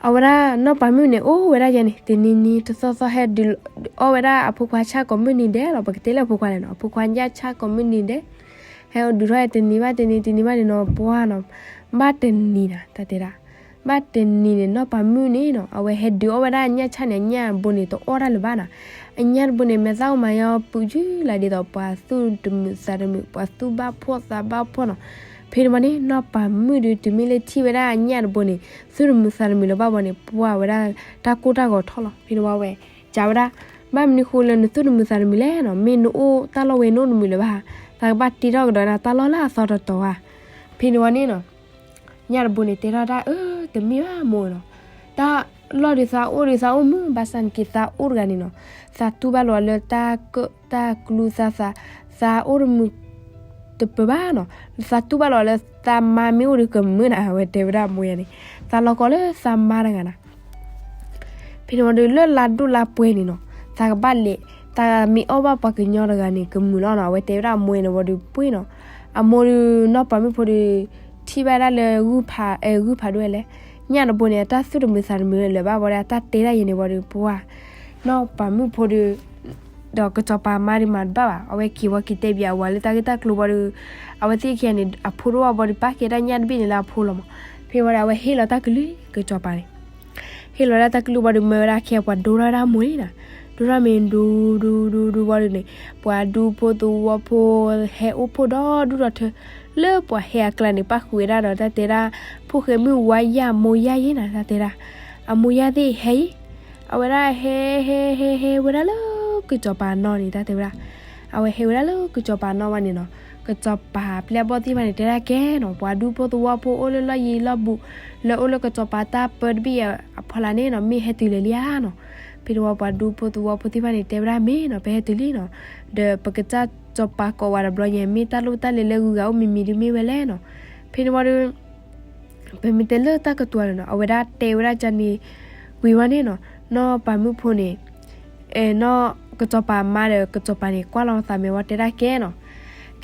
အဝဲဒၣ်နီၢ်ပၤမုၣ်န့ၣ် အိၣ်ဝဲဒၣ်ယဲန့ၣ် တနံၤနံၤတသီသီဟဲဒုးအီၣ်ဝဲဒၣ်အဖိခွါဆၣ် ကိးမုၢ်နံၤဒဲးလီၤ, ပကတဲလၢအဖိခွါလဲၣ်နီၤ အဖိခွါညၣ်ဆၣ်ကိးမုၢ်နံၤဒဲး, ဟဲဒုးထီၣ်တနံၤဘၣ်တနံၤ တနံၤဘၣ်တနံၤနီၤ ပှၢ်နီၤ, ဘၣ်တနံၤနၤ တၢ်တဲဒၣ် ဘၣ်တနံၤန့ၣ် နီၢ်ပၤမုၣ်န့ၣ်နီၤ အဝဲဟဲဒုးအီၣ်ဝဲဒၣ်အညၣ်ဆၣ်န့ၣ် အညၣ်ဘိန့ၣ် တအီၣ်တၢ်လၢၤဘၣ်နီၤ, အညၣ်တဘိန့ၣ် မဲာ်သၣ်အိၣ်မးယီၤ ပုးယုၢ်လၢဒ်သိးပှၤသူၣ်တမုာ်သးတမုာ် ပှၤသူၣ်ဘၣ်ဖှီၣ်သးဘၣ်ဖှီၣ်နီၤ, ဖဲန့ၣ်ဝံၤန့ၣ် နီၢ်ပၤမုၣ်ဒုး တုၤမ့ၢ်လၢထံၣ်ဝဲဒၣ်အညၣ်တဘိန့ၣ် သူၣ်တမုာ်သးတမုာ်လၢၤဘၣ်ဝံၤန့ၣ် ပှၢ်ဝဲဒၣ်တၢ်ကိၢ်တၢ်ဂီၤထီၣ်လီၤ, ဖဲန့ၣ်ဝံၤဝဲ စံးဝဲဒၣ်, ဘၣ်မနုၤဃိလၢနသူၣ်တမုာ်သးတမုာ်လဲၣ်နီၤ, မ့ၢ်နအိၣ်တၢ်လီၢ်ဝဲနအိၣ်တမုာ်လၢၤဘၣ်, သးကဘၣ်တ့ထီၣ်ကဒီးနၤတၢ်လီၢ်လၢအသီတတီၤဧါ, ဖဲန့ၣ်ဝံၤန့ၣ်နီၤ ညၣ်တဘိန့ၣ် တဲထီၣ်တၢ်အၢ တမ့ၢ်ဘၣ်မိၢ်နီၤ, တၢ်လီၢ်ဒုးသးအိၣ်ဒုးသးအိၣ်မုာ် ဘၣ်ဆၣ်နာ်က့သးအိၣ်တဂၤန့ၣ်နီၤ, သးတူၢ်ဘၣ်လီၤလၢတၢ်ကၢၣ်တၢ်ကျူသးသး, သးအိၣ်တမုာ်တပၢၢ်ဘၣ်နီၤ, သးတူၢ်ဘၣ်လီၤလၢသးမါမ့ၢ်အိၣ်ဒီးကမုာ်နၤ, အဝဲတဲဝဲဒၣ်မိၢ်ယၤန့ၣ်, သးလီၤကီးလၢသးမါတဂၤနၤ ဖဲန့ၣ်ဝံၤဒီး လၢလါဒိၣ်လါပှဲၤန့ၣ်နီၤ, သးကဘၣ်လဲၤ, သးမ့ၢ်အီၣ်ဘၣ်ပှၤကညီတဂၤန့ၣ် ကမုာ်လီၤနီၤ, အဝဲတဲဝဲဒၣ်အမိၢ်န့ၣ်ဝံၤဒီးပှ့ၤနီၤ, အမိၢ်ဒီးနီၢ်ပၤမုၣ်ဖိဒီး ထံၣ်ဘၣ်ဒၣ်လၢဂုၢ်ဖး, ဂုၢ်ဖးဒိၣ်ဝဲလဲၣ်, ညၣ်တဘိန့ၣ် အတၢ်သူၣ်တမုာ်သးတမုာ်လၢၤဘၣ်ဝံၤဒီး အတၢ်တဲဒၣ်ယဲန့ၣ်ဝံၤဒီးပှၤ, နီၢ်ပၤမုၣ်ဖိဒီး ဒီးကစီၤပၤမါဒီးမၤတဘၣ်ဘၣ်, အဝဲက့ၤဝံၤက့ၤတဲဘၣ်အဝၤလၢတၢ်ဂ့ၢ်တၢ်ကျိၤဝံၤဒီး အဝဲသ့ၣ်ခံဂၤန့ၣ် အဖိဒိၣ်ဝဲဘၣ်ဒီး ပာ်ကဲဒၣ်ညၣ်တဘ့ၣ်န့ၣ်လၢအဖိလီၤမး, ဖဲဝံၤဒီး အဝဲဟ့ၣ်လီၤတၢ်ကလုၢ် ကစီၤပၤန့ၣ် ဟ့ၣ်လီၤဒၣ်တၢ်ကလုၢ်ဝံၤဒီး မၢဝဲဒၣ်အခ့အပှၤဒိထီၣ်ဝဲဒၣ်မိၢ်န့ၣ်နီၤ, ဒိထီၣ်မ့ၢ်ဒူဒူဒူဒူဝံၤဒီးန့ၣ် ပှၤဒူဖိသဝီဖိ ဟဲအိၣ်ဖှိၣ်ဒီဒူၣ်ဒီထၢ, လၢပှၤဟဲအကျါန့ၣ် ပၣ်ဃုာ်ဝဲဒၣ်ဒီးတၢ်တဲဒၣ်, ဖိၣ်ဃဲမုၣ်ဝါယၢ်မိၢ်ယၢ်ယဲနီၤ တၢ်တဲဒၣ်, အမိၢ်ယၢ်သ့ၣ်ဟဲအံၤ, အဝဲဒၣ်ဟဲဟဲဟဲဟဲဝဲဒၣ်လၢကစီၤပၤအနီၢ်န့ၣ် တၢ်တဲဝဲဒၣ် အဝဲဟဲဝဲဒၣ်လၢကစီၤပၤနီၣ်ဝဲန့ၣ်နီၤ, ကစီၤပၤပျဲၢ်ဘီၣ်သ့ၣ်တဖၣ်န့ၣ် တဲဒၣ်ကဲနီၤ, ပှၤဒူဖိသဝီဖိအိၣ်လၢလီၢ်ယံၤလီၢ်ဘူး လၢအိၣ်လၢကစီၤပၤတၢ်ပၢတဘ့ၣ်အဖီလာ်န့ၣ်နီၤ, မ့ၢ်ဟဲတုၤလၢၤလံဧါနီၤ. ဖဲန့ၣ်ဝံၤပှၤဒူဖိသဝီဖိသ့ၣ်တဖၣ်န့ၣ် တဲဝဲဒၣ်မ့ၢ်နီၤ, ပဟဲတုၤလံနီၤ, ဒီးပကစၢ်စီၤပၤကိးဝဲတဘျီညါ မ့ၢ်တၢ်လိၣ်တၢ်လဲၤလၢဂုၤဂၤအိၣ်မံၤမံၤဒုမ့ၢ်ဝဲလဲၣ်နီၤ. ဖဲန့ၣ်ဝံၤဒီး ပမ့ၢ်တဲလၢတၢ်ကတိၤလၢနီၤ, အဝဲဒၣ်တဲဝဲဒၣ်ကန့ၣ်ဝံၤဝဲန့ၣ်နီၤ, နီၢ်ပၤမုၣ်ဖိန့ၣ် အဲ နီၢ်ကစီၤပၤမါဒီး ကစီၤပၤန့ၣ် ကွၢ်လီၤသးမဲာ်ဝံၤတဲဒၣ်ကဲနီၤ,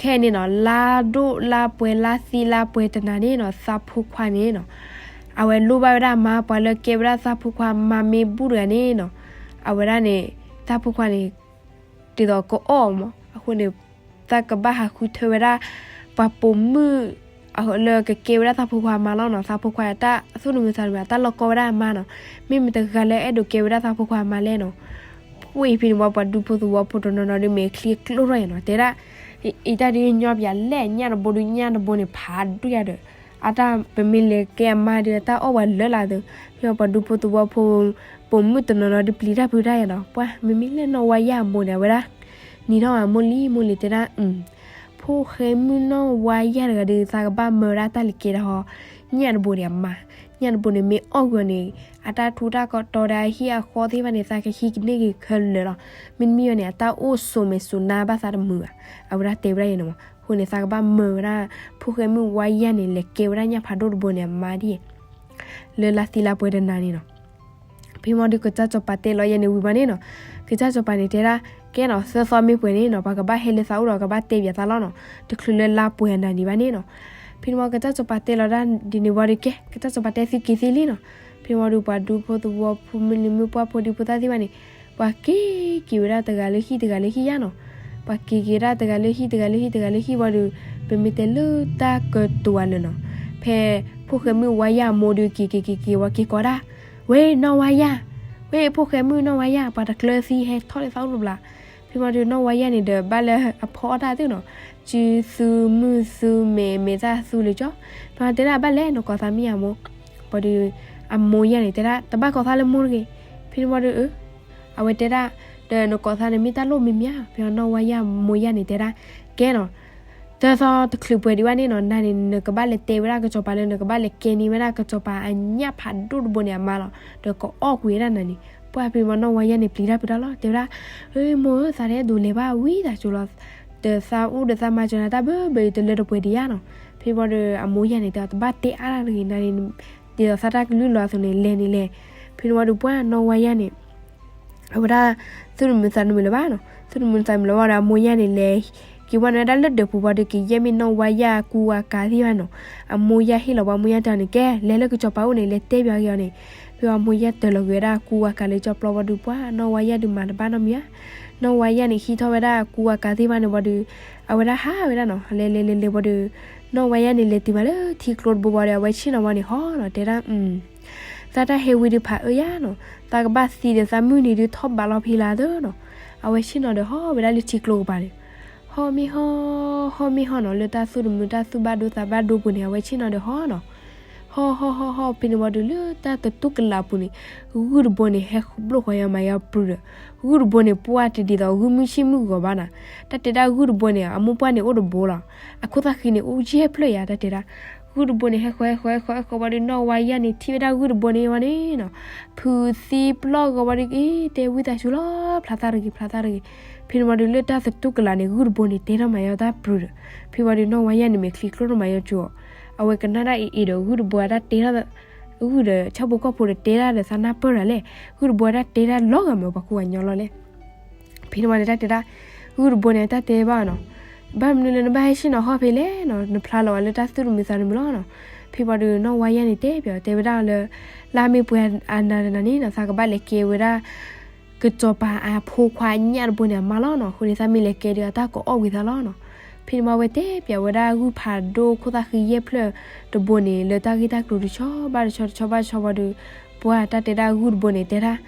ခဲအံၤန့ၣ်နီၤ လါဒိၣ်လါပှဲၤလါသံလါပှဲၤတနၤန့ၣ်နီၤ, သးဖိခွါန့ၣ်နီၤ အဝဲလိၣ်ဘၣ်ဝဲဒၣ်အမါ, ပှၤလၢကဲဝဲဒၣ်သးဖိခွါမါမ့ၢ်ဘူၣ်တဂၤန့ၣ်နီၤ, အဝဲဒၣ်န့ၣ် သးဖိခွါန့ၣ် ဒ်သိးကအီၣ်မး, အဃိန့ၣ် သးကဘၣ်ဟးဃုထၢဝဲဒၣ် ပှၤပိာ်မုၣ် လၢကကဲဝဲဒၣ်သးဖိခွါအမါလီၤနီၤ. သးဖိခွါအတၢ်သူၣ်တမုာ်သးတမုာ် အတၢ်လီၤကီဝဲဒၣ်အမါနီၤ, မ့ၢ်မတဂၤလၢအဲၣ်ဒိးကဲဝဲဒၣ်သးဖိခွါအမါလဲၣ်နီၤ. ဖဲဖဲန့ၣ်ဝံၤ ပှၤဒူဖိသဝီဖိတနီၤနီၤဒုးမ့ၢ်ချံကျိထီၣ်အံၤနီၤ, တဲဒၣ် အံၤတၢ်ဒုးညီပယၤလဲၣ်, ညၣ်တဘိဒုး ညၣ်တဘိန့ၣ် ဖးဒိၣ်ယၤဒီး အတၢ်ပမ့ၢ်လဲၤကဲအမါဒုး အတၢ်အီၣ်ပှၤလၢာ်လၢ်သ့, ဖဲပှၤဒူဖိသဝီဖိ ပိာ်မုၣ်တနီၤနီၤဒုးပျံၤတၢ်ဖုးတၢ်ယၤနီၤ. ပှၤမ့မ့ၢ်လၢနီၢ်ဝါယၢ်အမိၢ်န့ၣ် အဝဲဒၣ် နံၤထီၣ်အမိၢ်လံမိၢ်လံၤ တဲဒၣ် ဖိၣ်ဃဲမုၣ်နီၢ်ဝါယၢ်တဂၤဒီး သးကဘၣ်မၢဝဲဒၣ်တၢ်လဲၤကဲတၢ်ဟီ, ညၣ်တဘိန့ၣ်အမါ, ညၣ်တဘိန့ၣ်မ့ၢ်အီၣ်ကွံာ်အီၤန့ၣ် အတၢ်ထူးတၢ်တီဒီးအဟံၣ်အဃီသ့ၣ်တဖၣ်န့ၣ် သးကဟံးကန့ၢ်က့ၤခဲလၢာ်လီၤ. မ့တမ့ၢ်ဘၣ်န့ၣ် အတၢ်အိၣ်ဆိးမဲာ်ဆိးနါဘၣ်သးတမုာ်ဘၣ်, အဝဲဒၣ်တဲဝဲဒၣ်ယဲန့ၣ်မး. အဃိန့ၣ် သးကဘၣ်မၢဝဲဒၣ် ဖိၣ်ဃဲမုၣ်ဝါယၢ်န့ၣ် လဲၤကဲဝဲဒၣ်ညၣ်ဖးဒိၣ်တဘိန့ၣ်အမါဒ် လၢလါသံလါပှဲၤတနၤန့ၣ်နီၤ. ဖဲမ့ၢ်ဒုး ကစၢ်စီၤပၤတဲလီၤယဲန့ၣ်ဝံၤဘၣ်န့ၣ်နီၤ, ကစၢ်စီၤပၤန့ၣ်တဲဒၣ် ကဲနီၤ, သၢသီမ့ၢ်ပှဲၤန့ၣ်နီၤ ပှၤကဘၣ်ဟဲလၢသးအိၣ်ဒီး ကဘၣ်တဲဘၣ်သးလီၤနီၤ, တချုးလၢလါပှဲၤအနၤန့ၣ်ဘၣ်န့ၣ်နီၤ. ဖဲန့ၣ်ဝံၤ ကစၢ်စီၤပၤတဲလီၤဒၣ်ဒ်န့ၣ်ဝံၤဒီး ကဲ ကစၢ်စီၤပၤတဲသုက့ၤသ့လံနီၤ. ဖဲန့ၣ်ဝံၤဒီး ပှၤဒူဖိသဝီဖိ မုၢ်လံၤမုၢ်ပှၢ်ဖိ ဒူဖိသဝီသ့ၣ်တဖၣ်န့ၣ် ပှၤက့ၤက့ၤဝဲဒၣ်တဂၤလၢဟံၣ်တဂၤလၢဟံၣ်ယါနီၤ. ပှၤက့ၤက့ၤဒၣ်တဂၤလၢဟံၣ်တဂၤလၢဟံၣ်တဂၤလၢဟံၣ်ဝံၤဒီး ပမ့ၢ်တဲလၢတၢ်ကတိၤအလၢာ်နီၤ, ဖဲဖိၣ်ဃဲမုၣ်ဝါယၢ်အမိၢ်ဒုးက့ၤက့ၤက့ၤက့ၤဝံၤ က့ၤကိးဒၣ်, ဝဲနီၢ်ဝါယၢ်, ဝဲဖိၣ်ဃဲမုၣ်နီၢ်ဝါယၢ်, ပှၤတကျၢၤသံဟဲထီၣ်လၢသးအိၣ်တဘျီ. ဖဲမ့ၢ်ဒုး နီၢ်ဝါယၢ်န့ၣ်ဒီး ဘၣ်လၢအဖီအီၣ်တၢ်သ့နီၤ, စုသူမုၢ်သူမဲာ် မဲာ်သၣ်သူလၢာ်ကၠီ. ဖဲမ့ၢ်တဲဒၣ် ဘၣ်လဲၣ် နကိးသးမ့ၢ်ဧါမိၢ်. ဝံၤဒီး အမိၢ်ယၢ်န့ၣ်တဲဒၣ် တဘၣ်ကိးသးလၢမိၢ်တဂ့ၤ. ဖဲန့ၣ်ဝံၤဒီး အဝဲတဲဒၣ် ဒီးနကိးသးန့ၣ်မ့ၢ်တၢ်လိၣ်မံၤမံၤဧါ. ဖဲမ့ၢ်ဒုး နီၢ်ဝါယၢ်အမိၢ်ယၢ်န့ၣ်တဲဒၣ် ကဲနီၤ, သၢသီတချုးပှဲၤဒံးဘၣ်န့ၣ်နီၤ, နၤန့ၣ် နကဘၣ်လဲၤတဲဝဲဒၣ်ကစီၤပၤလၢ နကဘၣ်လဲၤကဲန့ၢ်ဝဲဒၣ်ကစီၤပၤအညၣ်ဖးဒိၣ်တဘိန့ၣ်အမါလီၤ, ဒီးကအီၣ်ကွံာ်ဝဲဒၣ်နၤန့ၣ်. ပှၢ်ဖဲန့ၣ်ဝံၤ နီၢ်ဝါယၢ်န့ၣ်ပျံၤတၢ်ဖုးတၢ်လီၤ, တဲဝဲဒၣ် အၢ မိၢ်ဧၢ, သးတအဲၣ်ဒိးလဲၤဘၣ်ဝံသးစူၤလီၤ, ဒီးသးအိၣ်ဒီးသးမၤစၢၤနၤတၢ်ဘၢဘၢအံၤ တလၢတပှဲၤဒံးဧါနီၤ. ဖဲန့ၣ်ဝံၤဒီး အမိၢ်ယၢ်န့ၣ်တဲအီၤ တဘၣ်တဲအါတၢ်တဂ့ၤ, နၤန့ၣ် ဒ်သိးသးတၢ်ကလုၢ်လီၤအသိးန့ၣ် လဲၤန့ၣ်လဲၤ. ဖဲန့ၣ်ဝံၤဒီး ပှၢ်နီၢ်ဝါယၢ်န့ၣ် အဝဲဒၣ် သူၣ်တမုာ်သးတမုာ်လၢၤဘၣ်နီၤ, သူၣ်တမုာ်သးတမုာ်လၢၤဘၣ်ဒီး အမိၢ်ယၢ်န့ၣ်လဲၤက့ၤဝဲန့ၣ်ဝဲဒၣ်လၢဒၢးပူၤဝံၤဒီး က့ၤယဲၢ်မ့ၢ်နီၢ်ဝါယၢ်အကူအကၤသ့ၣ်တဖၣ်နီၤ. အမိၢ်ယၢ်ဟ့ၣ်လီၤပှၤ အမိၢ်ယၢ်တဲအီၤန့ၣ် ကဲ လဲၤလၢကစီၤပၤအိၣ်န့ၣ် လဲၤတဲပၠးက့ၤအီၤန့ၣ်. ဖဲအမိၢ်ယၢ်တၢၤလီၤက့ၤဝဲဒၣ်အကူအကၤလၢကၠီပျီဝံၤဒီး ပှၢ်နီၢ်ဝါယၢ်ဒုးမၤတဘၣ်နီတမံၤဧါ. နီၢ်ဝါယၢ်န့ၣ်ဟံးထီၣ်ဝဲဒၣ်အကူအကၤသ့ၣ်တဖၣ်န့ၣ်ဝံၤဒီး အဝဲဒၣ်ဟးဝဲဒၣ်နီၤ, လဲၤလဲၤလဲၤလဲၤဝံၤဒီး နီၢ်ဝါယၢ်န့ၣ်လဲၤတုၤဘၣ်လၢထံကျိတဘိဝံၤဒီး အဝဲဆ့ၣ်နီၤဝဲန့ၣ်ဟီနီၤ, တဲဒၣ် သးတၢ်ဟဲဝံၤဒီးဖးအၢယါနီၤ, သးကဘၣ်သံဒီးသးမုၢ်နံၤဒုးထီၣ်ဘးလီၤဖဲလၢ်သၢနီၤ. အဝဲဆ့ၣ်နီၤဒီးဟီၣ်ဝဲဒၣ်လၢထံကျိကပၤန့ၣ်, ဟီၣ်မ့ၢ်ဟီၣ်, ဟီၣ်မ့ၢ်ဟီၣ်နီၤ, လၢတၢ်သူၣ်တမုာ်တၢ်သူၣ်ဘၣ်ဒိသးဘၣ်ဒိပူၤန့ၣ် အဝဲဆ့ၣ်နီၤဒီးဟီၣ်နီၤ. ဟီၣ်ဟီၣ်ဟီၣ်ဟီၣ် ဖဲန့ၣ်ဝံၤဒီး လၢတၢ်သတူၢ်ကလာ်ပူၤန့ၣ် ဂုၢ်တဘိန့ၣ် ဟဲဘျိၣ်ဃီၤယါမၤယါပြူၤဒီး ဂုၢ်တဘိန့ၣ် ပှၢ်တဒ်သိးဂုၢ်မုၢ်ဆ့ၣ်မုၢ်ဂီၤဘၣ်နီၤ. တၢ်တဲဒၣ်ဂုၢ်တဘိန့ၣ် အမိၢ်ပှၢ်န့ၣ်အိၣ်တဘိလီၤ. အခိၣ်သၣ်ဃံန့ၣ် အိၣ်ယဲၢ်ဖျၢၣ်ယါ တၢ်တဲဒၣ် ဂုၢ်တဘိန့ၣ် ဟဲဃီၤဟဲဃီၤဟဲဃီၤဝံၤဒီး နီၢ်ဝါယၢ်န့ၣ် ထံၣ်ဝဲဒၣ်ဂုၢ်တဘိန့ၣ်ဝံၤန့ၣ်နီၤ, ဖုးသံပျီၢ်ဂီၤဝံၤဒီး အ့ တဲဝံသးစူၤလီၤ ဖျါသးတဂ့ၤ ဖျါသးတဂ့ၤ. ဖဲန့ၣ်ဝံၤဒီး လၢတၢ်သတူၢ်ကလာ်န့ၣ် ဂုၢ်တဘိန့ၣ် တဲထီၣ်မၤယါတၢ်ပြူၤဒီး ဖဲဝံၤဒီး နီၢ်ဝါယၢ်န့ၣ် မဲာ်ချံကျိထီၣ်မၤယါကၠိအီၤ. အဝဲကနၣ်ဒၣ်အံၤအံၤဒီး ဂုၢ်တဘိအတၢ်တဲထီၣ် ဂုၢ်ဒီး ဆၣ်ဖိကီၢ်ဖိဒီး တဲဒၣ်ဒီးသးနၢ်ပၢၢ်တၢ်လဲၣ်, ဂုၢ်တဘိအတၢ်တဲဒၣ်လီၤဂာ်မး ပှၤကူပှၤကညီလီၤလဲၣ်. ဖဲန့ၣ်ဝံၤဒီး တၢ်တဲဒၣ် ဂုၢ်တဘိန့ၣ် တၢ်တဲဘၣ်နီၤ, ဘၣ်မနုၤလၢနဘၣ်ဟဲဆ့ၣ်နီၤဟီၣ်ဖဲလဲၣ်နီၤ, နဖျါလီၤဝဲလၢတၢ်သူၣ်တမုာ်သးတမုာ်လီၤနီၤ. ဖဲဝံၤဒီး နီၢ်ဝါယၢ်န့ၣ် တဲပၠး တဲဝဲဒၣ်လၢ လါမ့ၢ်ပှဲၤအနၤတနၤန့ၣ်နီၤ, သးကဘၣ်လဲၤကဲဝဲဒၣ် ကစီၤပၤအဖိခွါညၣ်တဘိန့ၣ်အမါလီၤနီၤ. အဃိန့ၣ် သးမ့ၢ်လဲၤကဲဒီး အတၢ်ကအီၣ်ကွံာ်သးလီၤနီၤ. ဖဲန့ၣ်ဝံၤ အဝဲတဲပၠးဝဲဒၣ်ဂုၢ်ဖးဒိၣ်ခိၣ်သၣ်ဃံယဲၢ်ဖျၢၣ်တဘိန့ၣ် လၢတၢ်ဂ့ၢ်တၢ်ကျိၤတဆီဘၣ်တဆီ တဆီဘၣ်တဆီဝံၤဒီး ပှၢ်တၢ်တဲဒၣ်ဂုၢ်တဘိန့ၣ် တဲဒၣ်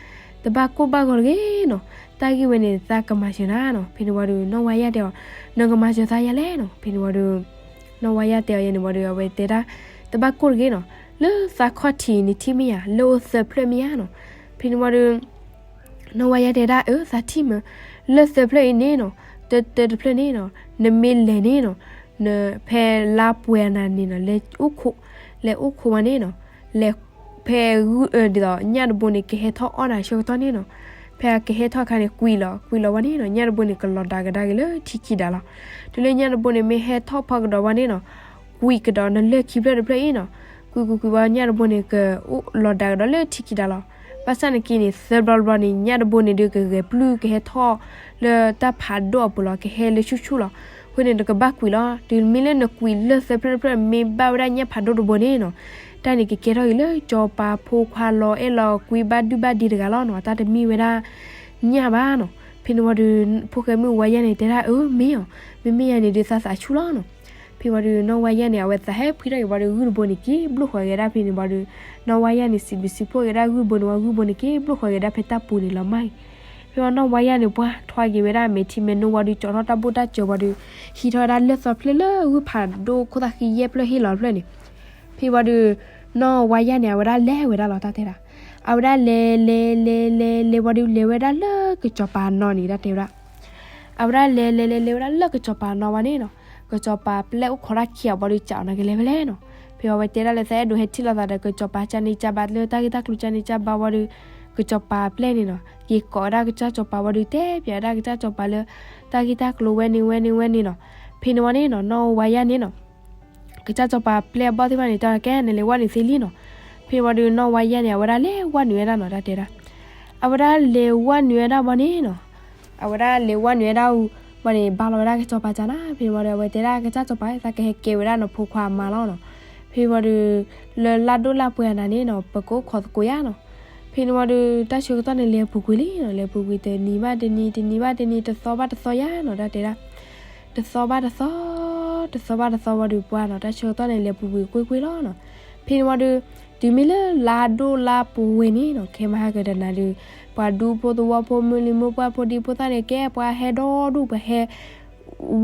တဘၣ်ကိၢ်ဘၣ်ဂီၤတဂ့ၤနီၤ, တၢ်ဂ့ၢ်ဝဲန့ၣ် သးကမၤစၢၤနၤနီၤ. ဖဲန့ၣ်ဝံၤဒီး နီၢ်ဝါယၢ်တဲအီၤ နကမၤစၢၤသးယၤလဲၣ်နီၤ. ဖဲန့ၣ်ဝံၤဒီး နီၢ်ဝါယၢ်တဲအီၤယဲန့ၣ်ဝံၤဒီး အဝဲတဲဒၣ် တဘၣ်ကိၢ်တဂ့ၤနီၤ, လၢသးခီၣ်ထံးန့ၣ်ထံၣ်မ့ၢ်ဧါ, လၢအိၣ်သၢဖျၢၣ်မ့ၢ်ဧါနီၤ. ဖဲန့ၣ်ဝံၤဒီး နီၢ်ဝါယၢ်တဲဒၣ် အၢ သးထံၣ်မး, လၢသၢဖျၢၣ်အံၤန့ၣ်နီၤ, တၢတၢတဖျၢၣ်န့ၣ်နီၤ, နမ့ၢ်လဲၤန့ၣ်နီၤ, နဖဲလါပှဲၤနၤန့ၣ်နီၤ, လဲၤအိၣ်ခိး, လဲၤအိၣ်ခိးဝဲန့ၣ်နီၤ, လဲၤဖဲဂုၢ်အၢ ဒ်သိး ညၣ်တဘိန့ၣ် ကဟဲထီၣ်အီၣ်နၤဆၢကတီၢ်န့ၣ်နီၤ, ဖဲအကဟဲထီၣ်အခါန့ၣ် ကွံာ်လီၤ, ကွံာ်လီၤဝဲန့ၣ်နီၤ, ညၣ်တဘိန့ၣ် ကလီၤဒါကဒါက့ၤလၢထံခံဒါလီၤ. တုၤလၢညၣ်တဘိန့ၣ် မ့ၢ်ဟဲထီၣ်ဖီကဒီးဝဲန့ၣ်နီၤ, ကွံာ်ကဒီးနလၢၢ်ခံဖျၢၣ်တဖျၢၣ်အံၤနီၤ, ကွံာ်ကွံာ်ကွံာ်ဝဲ ညၣ်တဘိန့ၣ် ကအိၣ်လီၤဒါကဒီးလၢထံခံဒါလီၤ. ဘၣ်ဆၣ်နာ်က့န့ၣ် သၢဘျီတဘျီန့ၣ် ညၣ်တဘိန့ၣ်ဒုး ကဂဲၤပျုၢ်ကဟဲထီၣ် လၢတၢ်ဖးဒိၣ်အပူၤလီၤ, ကဟဲလၢဆူၣ်ဆူၣ်လီၤ. အဃိန့ၣ် နကဘၣ်ကွံာ်လီၤ. တုၤမ့ၢ်လၢနကွံာ်လၢၢ်သၢဖျၢၣ်တဖျၢၣ် မ့ၢ်ဘၣ်ဝဲဒၣ်ညၣ်ဖးဒိၣ်တဘိန့ၣ်နီၤ, တၢ်န့ၣ်ကကဲထီၣ်က့ၤလၢစီၤပၤဖိခွါလီၤ အဲၣ်လီၤကွံဘၣ်ဒုၣ်ဘၣ်ဒံးတဂၤလီၤနီၤ, တၢ်တမ့ၢ်ဝဲဒၣ်ညၣ်ဘၣ်နီၤ. ဖဲန့ၣ်ဝံၤဒီး ဖိၣ်ဃဲမုၣ်ဝါယၢ်န့ၣ် တဲဒၣ် အၢ မ့ၢ်အီၤ, မ့မ့ၢ်ယၤန့ၣ်ဒုး သးသးဆူၣ်လီၤနီၤ. ဖဲဝံၤဒီး နီၢ်ဝါယၢ်န့ၣ် အဝဲသးဟဲဖှံထီၣ်က့ၤဝံၤဒီး ဂုၢ်တဘိန့ၣ် က့ၤဘျိၣ်ဃီၤက့ၤဒၣ်ဖဲန့ၣ်ဝံၤဒီး နီၢ်ဝါယၢ်န့ၣ် စံးဘျုးစံးဖှိၣ်က့ၤဒၣ်ဂုၢ်တဘိန့ၣ်ဝံၤ ဂုၢ်တဘိန့ၣ် က့ၤဘျိၣ်ဃီၤက့ၤဒၣ်ဖဲတၢ်ပူၤန့ၣ်လီၤမၢ်. ဖဲဝံၤနီၢ်ဝါယၢ်န့ၣ် ပှၢ်ထွါက့ၤဝဲဒၣ်မဲာ်ထံမဲာ်နိဝံၤဒီး ကၠီထီၣ်တၢ်ဘိၣ်တၢ်စၢၤဝံၤဒီး ဟံးထီၣ်ဝဲဒၣ်လၢၢ်သီဖျၢၣ်လၢဂုၢ်ဖးဒိၣ်ခိၣ်သၣ်ဃံယဲၢ်ဖျၢၣ်ဟ့ၣ်လီၤတဖျၢၣ်န့ၣ်. ဖဲဝံၤဒီး နီၢ်ဝါယၢ်န့ၣ် အဝဲဒၣ်လဲၤဝဲဒၣ်လီၤ တၢ်တဲဒၣ်. အဝဲဒၣ်လဲၤလဲၤလဲၤလဲၤဝံၤဒီး လဲၤဝဲဒၣ်လၢကစီၤပၤနီၤန့ၣ် တၢ်တဲဝဲဒၣ်. အဝဲဒၣ်လဲၤလဲၤလဲၤလဲၤဝဲဒၣ်လၢကစီၤပၤနီၤဝံၤန့ၣ်နီၤ, ကစီၤပၤပျဲၢ်အိၣ်ခိးတၢ်ခံအီၤဝံၤဒီး ကးအီၤနၤကလဲၤဖဲလဲၣ်နီၤ. ဖဲဝံၤဝဲတဲဒၣ်လၢ သးအဲၣ်ဒိးဟဲထံၣ်လိာ်သးဒီး ကစီၤပၤကၢ်န့ၢ်ကၢ်ဘါလၢတၢ်ဂ့ၢ်တၢ်ကျိၤကၢ်န့ၢ်ကၢ်ဘါဝံၤဒီး ကစီၤပၤပျဲၢ်န့ၣ်နီၤ က့ၤကိးဝဲဒၣ်ကစၢ်စီၤပၤဝံၤဒီး တဲပၠးဝဲဒၣ်ကစၢ်စီၤပၤလၢ တၢ်ဂ့ၢ်တၢ်ကျိၤဝဲန့ၣ်ဝဲန့ၣ်ဝဲန့ၣ်နီၤ. ဖဲန့ၣ်ဝံၤန့ၣ်နီၤ နီၢ်ဝါယၢ်န့ၣ်နီၤ ကစၢ်စီၤပၤပျဲၢ်အဘီၣ်သ့ၣ်တဖၣ်န့ၣ် တဲအီၤ ကဲ နလဲၤဝဲနုာ်သ့လံနီၤ. ဖဲဝံၤဒီး နီၢ်ဝါယၢ်န့ၣ် အဝဲဒၣ်လဲၤဝဲနုာ်ဝဲဒၣ်နီၤ တၢ်တဲဒၣ်. အဝဲဒၣ်လဲၤဝဲနုာ်ဝဲဒၣ်ဝံၤန့ၣ်နီၤ, အဝဲဒၣ်လဲၤဝဲနုာ်ဝဲဒၣ်ဝံၤန့ၣ် ဘါလီၤဝဲဒၣ်ကစီၤပၤကၢ်နၤ. ဖဲန့ၣ်ဝံၤဒီး အဝဲတဲဒၣ်ကစၢ်စီၤပၤ သးကဟဲကဲဝဲဒၣ်နဖိခွါအမါလီၤနီၤ. ဖဲဝံၤဒီး လၢလါဒိၣ်လါပှဲၤနၤန့ၣ်နီၤ ပကအိၣ်ခိးသကိးယၤနီၤ. ဖဲန့ၣ်ဝံၤဒီး တၢ်ဆၢကတီၢ်န့ၣ် လဲၤပူၤကွံာ်လံနီၤ, လဲၤပူၤကွံာ်တနံၤဘၣ်တနံၤ တနံၤဘၣ်တနံၤ တသီဘၣ်တသီယၤနီၤ တၢ်တဲဒၣ်. တသီဘၣ်တသီ, တသီဘၣ်တသီဝံၤဒီးပှၢ်နီၤ တၢ်ဆၢကတီၢ်န့ၣ် လဲၤပူၤကွံာ်ကွ့ၢ်ကွ့ၢ်လီၤနီၤ. ဖဲန့ၣ်ဝံၤဒီး တုၤမ့ၢ်လၢလါဒိၣ်လါပှဲၤဝဲန့ၣ်နီၤ ခဲမဟါကတနၤဒီး ပှၤဒူဖိသဝီဖိ မုၢ်လံၤမုၢ်ပှၢ် ဖိဒံဖိသၣ်န့ၣ် ကဲပှၤဟဲဒီဒူၣ် ပှၤဟဲ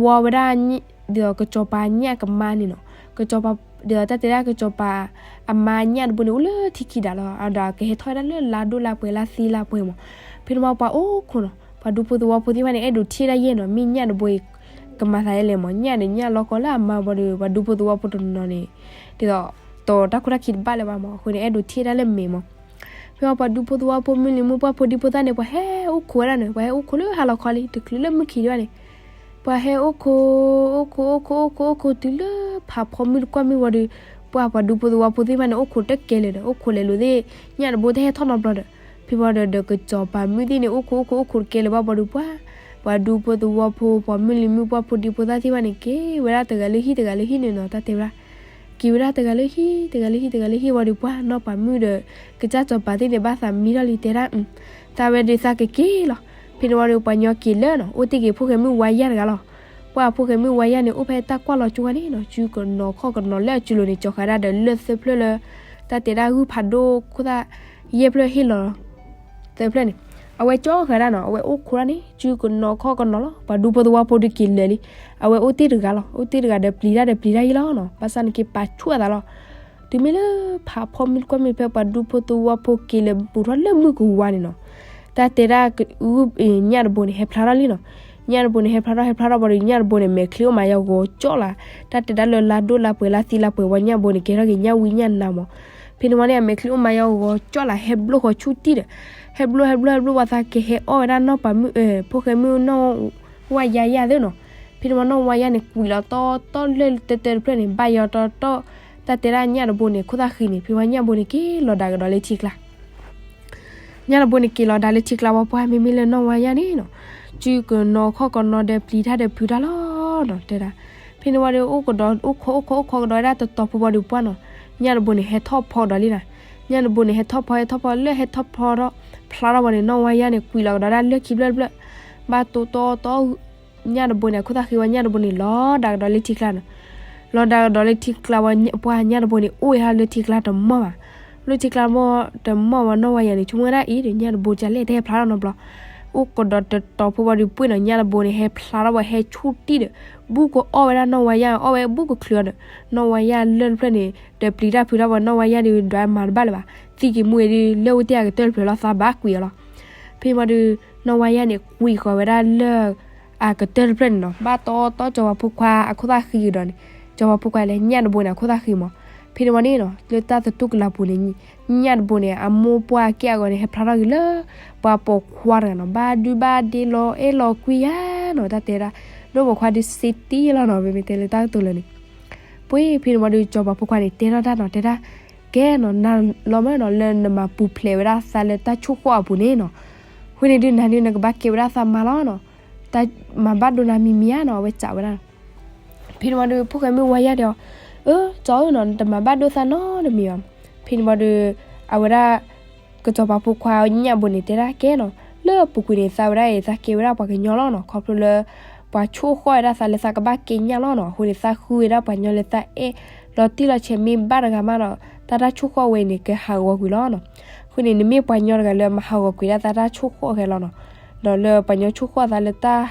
ဝီဝဲဒၣ် ဒ်သိးကစီၤပၤညၣ်ကမါန့ၣ်နီၤ, ကစီၤပၤ ဒ်သိးတၢ်တဲဒၣ်ကစီၤပၤအမါညၣ်တဘိန့ၣ် အိၣ်လၢထံခံဒါလီၤ. အဒီးကဟဲထီၣ်ဝဲဒၣ်လၢလါဒိၣ်လါပှဲၤ လါသံလါပှဲၤမး. ဖဲန့ၣ်ဝံၤပှၤအိၣ်ခိးနီၤ, ပှၤဒူဖိသဝီဖိသ့ၣ်တဖၣ်န့ၣ် အဲၣ်ဒိးထံၣ်ဒၣ်ယဲၢ်နီၤ, မ့ၢ်ညၣ်တဘိအံၤ ကမၤသးဒ်လဲၣ်မး, ညၣ်န့ၣ်ညၣ်လီၤကီလၢအမါဝံၤဒီး ပှၤဒူဖိသဝီဖိတနီၤနီၤန့ၣ် ဒ်သိး တီၤတၢ်ခိၣ်တၢ်ခံတဘၣ်လၢၤဘၣ်မး, အဃိန့ၣ် အဲၣ်ဒိးထံၣ်ဒၣ်လၢမဲာ်မး. ဖဲပှၤဒူဖိသဝီဖိ မုၢ်လံၤမုၢ်ပှၢ် ဖိဒံဖိသၣ်န့ၣ် ပှၤဟဲအိၣ်ခိးဝဲဒၣ်န့ၣ်, ပှၤဟဲအိၣ်ခိးလၢဟါလီၤခီလံ, တချုးလၢမုၢ်ခံဒံးဘၣ်န့ၣ် ပှၤဟဲအိၣ်ခိး အိၣ်ခိး အိၣ်ခိး အိၣ်ခိး အိၣ်ခိး တုၤလၢဖးဖီမုၢ်တကွၢ်မုၢ်ဝံၤဒီး ပှၤ ပှၤဒူဖိသဝီဖိသ့ၣ်တဖၣ်န့ၣ် အိၣ်ခိးတကဲလၢာ်ဒီး အိၣ်ခိးလဲၤလိာ်သ့ၣ် ညၣ်တဘိတဟဲထီၣ်နီတဘျီဒီး ဖဲဝံၤဒီး ဒီးကစီၤပၤမုၣ်သ့ၣ်န့ၣ် အိၣ်ခိး အိၣ်ခိး အိၣ်ခိးတကဲလၢာ်ဘၣ်ဝံၤဒီး ပှၤ ပှၤဒူဖိသဝီဖိ ပှၤမုၢ်လံၤမုၢ်ပှၢ် ဖိဒံဖိသၣ်သ့ၣ်တဖၣ်န့ၣ် က့ၤဝဲဒၣ်တဂၤလၢဟံၣ် တဂၤလၢဟံၣ်န့ၣ်နီၤ, တၢ်တဲဝဲဒၣ် က့ၤဝဲဒၣ်တဂၤလၢဟံၣ် တဂၤလၢဟံၣ် တဂၤလၢဟံၣ်ဝံၤဒီး ပှၤနီၢ်ပၤမုၣ်ဒီး ကစၢ်စီၤပၤသ့ၣ်န့ၣ် ဘၣ်သးမံထီၣ်လံ တဲဒၣ် သးဝဲဒုးသးကက့ၤလီၤ. ဖဲန့ၣ်ဝံၤဒီး ပှၤညီက့ၤလၢနီၤ အိၣ်တ့ၢ်က့ၤဖိၣ်ဃဲမုၣ်ဝါယၢ်တဂၤလီၤ. ပှၤဖိၣ်ဃဲမုၣ်ဝါယၢ်န့ၣ် အိၣ်ဖဲတၢ်ကွၢ်လီၤကၠိဝဲန့ၣ်နီၤ, စုကနီၤခီၣ်ကနီၤလၢအစုလိၤန့ၣ် ကၠီၤဃာ်ဒၣ်ဒီးလၢၢ်သၢဖျၢၣ်လၢ တၢ်တဲဒၣ်ဂုၢ်ဖးဒိၣ်ခိၣ်သၣ် ယဲၢ်ဖျၢၣ်ဟ့ၣ်လီၤ သၢဖျၢၣ်န့ၣ် အဝဲကၠီဃာ်ဒၣ်နီၤ, အဝဲအိၣ်ခိးဒၣ်န့ၣ် စုကနီၤခီၣ်ကနီၤလီၤ. ပှၤဒူဖိသဝီဖိဒုးက့ၤလၢာ်လံ. အဝဲအိၣ်တ့ၢ်တဂၤလီၤ, အိၣ်တ့ၢ်တဂၤဒီးပျံၤတၢ်ဒီးပျံၤတၢ်ယံလီၤနီၤ, ဘၣ်ဆၣ်န့ၣ်က့ၤပာ်ဆူၣ်အသးလီၤ. တုၤမ့ၢ်လၢဖးဖီမုၢ်တကွၢ်မုၢ်ဖဲ ပှၤဒူဖိသဝီဖိက့ၤလၢဘူးထီၣ်လၢမုၢ်ကဝါန့ၣ်နီၤ, တၢ်တဲဒၣ် ညၣ်တဘိန့ၣ် ဟဲဖျါထီၣ်လံနီၤ. ညၣ်တဘိန့ၣ် ဟဲဖျါထီၣ် ဟဲဖျါထီၣ်ဝံၤဒီး ညၣ်တဘိန့ၣ် မဲာ်ချံအိၣ်မးယၤဂီၤကၠီလၢ်, တၢ်တဲဒၣ်လၢလါဒိၣ်လါပှဲၤ လါသံလါပှဲၤဝံၤ ညၣ်တဘိန့ၣ် ကဲထီၣ်က့ၤညၣ်ဝံညၣ်နါမး. ဖဲန့ၣ်ဝံၤန့ၣ် အမဲာ်ချံအိၣ်မးယၤဂီၤကၠီလၢ် ဟဲဘျိၣ်ဃီၤဆူၣ်တံၢ်ဒီး ဟဲဘျိၣ် ဟဲဘျိၣ် ဟဲဘျိၣ်ဝံၤ သးကဟဲအီၣ်ဝဲဒၣ်နီၢ်ပၤမုၣ် ဖိၣ်ဃဲမုၣ်နီၢ် ဝါယါယါသ့နီၤ. ဖဲန့ၣ်ဝံၤနီၢ်ဝါယါန့ၣ် ကွံာ်လီၤတီတီလၢတၢတၢတဖျၢၣ်န့ၣ် ဘၣ်ယီၤတီတီ, တၢ်တဲဒၣ်ညၣ်တဘိန့ၣ် ခိၣ်သၣ်ဃံန့ၣ် ဖဲဝံၤညၣ်ဘိန့ၣ် က့ၤလီၤဒၣ်ကဒီးလၢထံကျါ ညၣ်တဘိန့ၣ် က့ၤလီၤဒၣ်လၢထံကျါဝံၤ ပှၤမ့မ့ၢ်လၢနီၢ်ဝါယါန့ၣ်နီၤ, စုကနီၤခီၣ်ကနီၤဒီးပျံၤတၢ်ဒီးဖုးတၢ်လီၤနီၤ တဲဒၣ်. ဖဲန့ၣ်ဝံၤဒီး အိၣ်ကဒီး အိၣ်ခိး အိၣ်ခိး အိၣ်ခိးကဒီးဝဲဒၣ်တတီၤဖိဝံၤဒီးပှၢ်နီၤ, ညၣ်တဘိန့ၣ် ဟဲထီၣ်ဖီကဒီးလံနီၤ. ညၣ်တဘိန့ၣ် ဟဲထီၣ်ဖီ ဟဲထီၣ်ဖီ လၢဟဲထီၣ်ဖီထီၣ် ဖျါထီၣ်ဝံၤန့ၣ် နီၢ်ဝါယါန့ၣ် ကွံာ်လီၤကဒီးဒၣ်လၢခံဖျၢၣ်တဖျၢၣ်, ဘၣ်တိတီတီ ညၣ်တဘိန့ၣ် အခိၣ်သၣ်ဃံဝံၤ ညၣ်တဘိန့ၣ် လီၤဒၣ်ကဒီးလၢထံကျါနီၤ. လီၤဒၣ်ကဒီးလၢထံကျါဝံၤ ပှၢ်ညၣ်တဘိန့ၣ် အိၣ်ဝဲဒၣ်လၢထံကျါတမီၢ်ဘၣ်. လၢထံကျါတမီၢ်ဘၣ် နီၢ်ဝါယါန့ၣ် ဆိကမိၣ်ဝဲဒၣ်အံၤဒီး ညၣ်တဘိကလဲၣ် တဟဲဖျါထီၣ်နီတဘျီ. အိၣ်ကဒီးတတီၤဖိဝံၤဒီးပှၢ်နီၤ ညၣ်တဘိန့ၣ် ဟဲဖျါထီၣ်ဝံၤ ဟဲဆူၣ်တံၢ်ဒီး ဘူးကအီၣ်ဝဲဒၣ်နီၢ်ဝါယါ အီၣ်ဝဲဘူးကချုးအီၤဒီး နီၢ်ဝါယါလၢၢ်တဖျၢၣ်န့ၣ် ဒီးပျံၤတၢ်ဖုးတၢ်ဝံၤ နီၢ်ဝါယါဒီး ဒွးမၤတဘၣ်လၢၤဘၣ်. သံက့ၤမူဝဲဒီး လၢအအိၣ်တ့ၢ်အကတၢၢ်တဖျၢၣ်လီၤ သးဘၣ်ကွံာ်အီၤလီၤ. ဖဲမးဒီး နီၢ်ဝါယါန့ၣ် ကွံာ်ဃီၤဝဲဒၣ်လၢ အကတၢၢ်တဖျၢၣ်န့ၣ်နီၤ ဘၣ်တီတီကၠီၤပၤဖိခွါအခိၣ်သၣ်ဃံကဒီးန့ၣ်, ကၠီၤပၤဖိခွါလၢညၣ်တဘိန့ၣ် အခိၣ်သၣ်ဃံမး. ဖဲန့ၣ်ဝံၤန့ၣ်နီၤ လၢတၢ်သတူၢ်ကလာ်ပူၤန့ၣ် ညၣ်တဘိန့ၣ် အမိၢ်ပှၢ်က့ၢ်အဂီၤန့ၣ် ဟဲဖျါထီၣ်က့ၤလၢ ပှၤပိာ်ခွါတဂၤနီၤ ဘၣ်ဒုဘၣ်ဒ့လီၤအဲၣ်လီၤကွံယၤနီၤ တၢ်တဲဒၣ်, ဒိၣ်ပိာ်ခွါဒုးစ့တံၢ်လီၤနီၤ ပမ့ၢ်တဲလၢတၢ်ကတိၤလၢာ်န့ၣ် ပှ့ၤဖဲန့ၣ်ဝံၤဒီး ကၠီၤပၤဖိခွါန့ၣ် တဲထီၣ်တၢ်နီၤ တဲဒၣ်, ကဲနီၤ နၤလီၤမၢ်နီၤ လၢနမၤပူၤဖျဲးဝဲဒၣ်သးလၢတၢ်ဆိၣ်ဃီၣ်အပူၤန့ၣ်နီၤ, ဃိန့ၣ်ဒုးနၤဒုးနကဘၣ်ကဲဝဲဒၣ်သးမါလီၤနီၤ, တၢ်မၤဘၣ်ဒိနၤမံၤမံၤဧါနီၤ အဝဲစံးဝဲဒၣ် ဖဲန့ၣ်ဝံၤဒီး ဖိၣ်ဃဲမုၣ်ဝါယၢ်တဲအီၤ, အၢ ကၠီၤဧၢနီၤ နတမၤဘၣ်ဒိသးနီတမံၤဘၣ်. ဖဲန့ၣ်ဝံၤဒီး အဝဲဒၣ် ကစီၤပၤဖိခွါညၣ်ဘိန့ၣ်တဲဒၣ်ကဲနီၤ, လၢအပူၤကွံာ်န့ၣ် သးဝဲဒၣ်အံၤ သးကဲဝဲဒၣ်ပှၤကညီလီၤနီၤ, ခီဖျိလၢ ပှၤဆိၣ်ဃီၣ်ဝဲဒၣ်သးလၢသးကဘၣ်ကဲညၣ်လီၤနီၤ, အဃိန့ၣ် သးဃုဝဲဒၣ်ပှၤကညီလၢသးအဲၣ်လီၤတံၢ်လီၤဆဲး မ့ၢ်ဘၣ်တဂၤမးဒီး တၢ်တၢ်ဆိၣ်ဃီၣ်ဝဲအံၤန့ၣ် ကဟးဂီၤကွံာ်လီၤနီၤ. အဃိန့ၣ် နမ့ၢ်ပှၤကညီတဂၤလၢမၤဟးဂီၤကွံာ်ဒၣ်သးတၢ်ဆိၣ်ဃီၣ်အဂီၢ်လီၤနီၤ. ဒီးလၢပှၤကညီဆိၣ်ဃီၣ်သးလၢတၢ်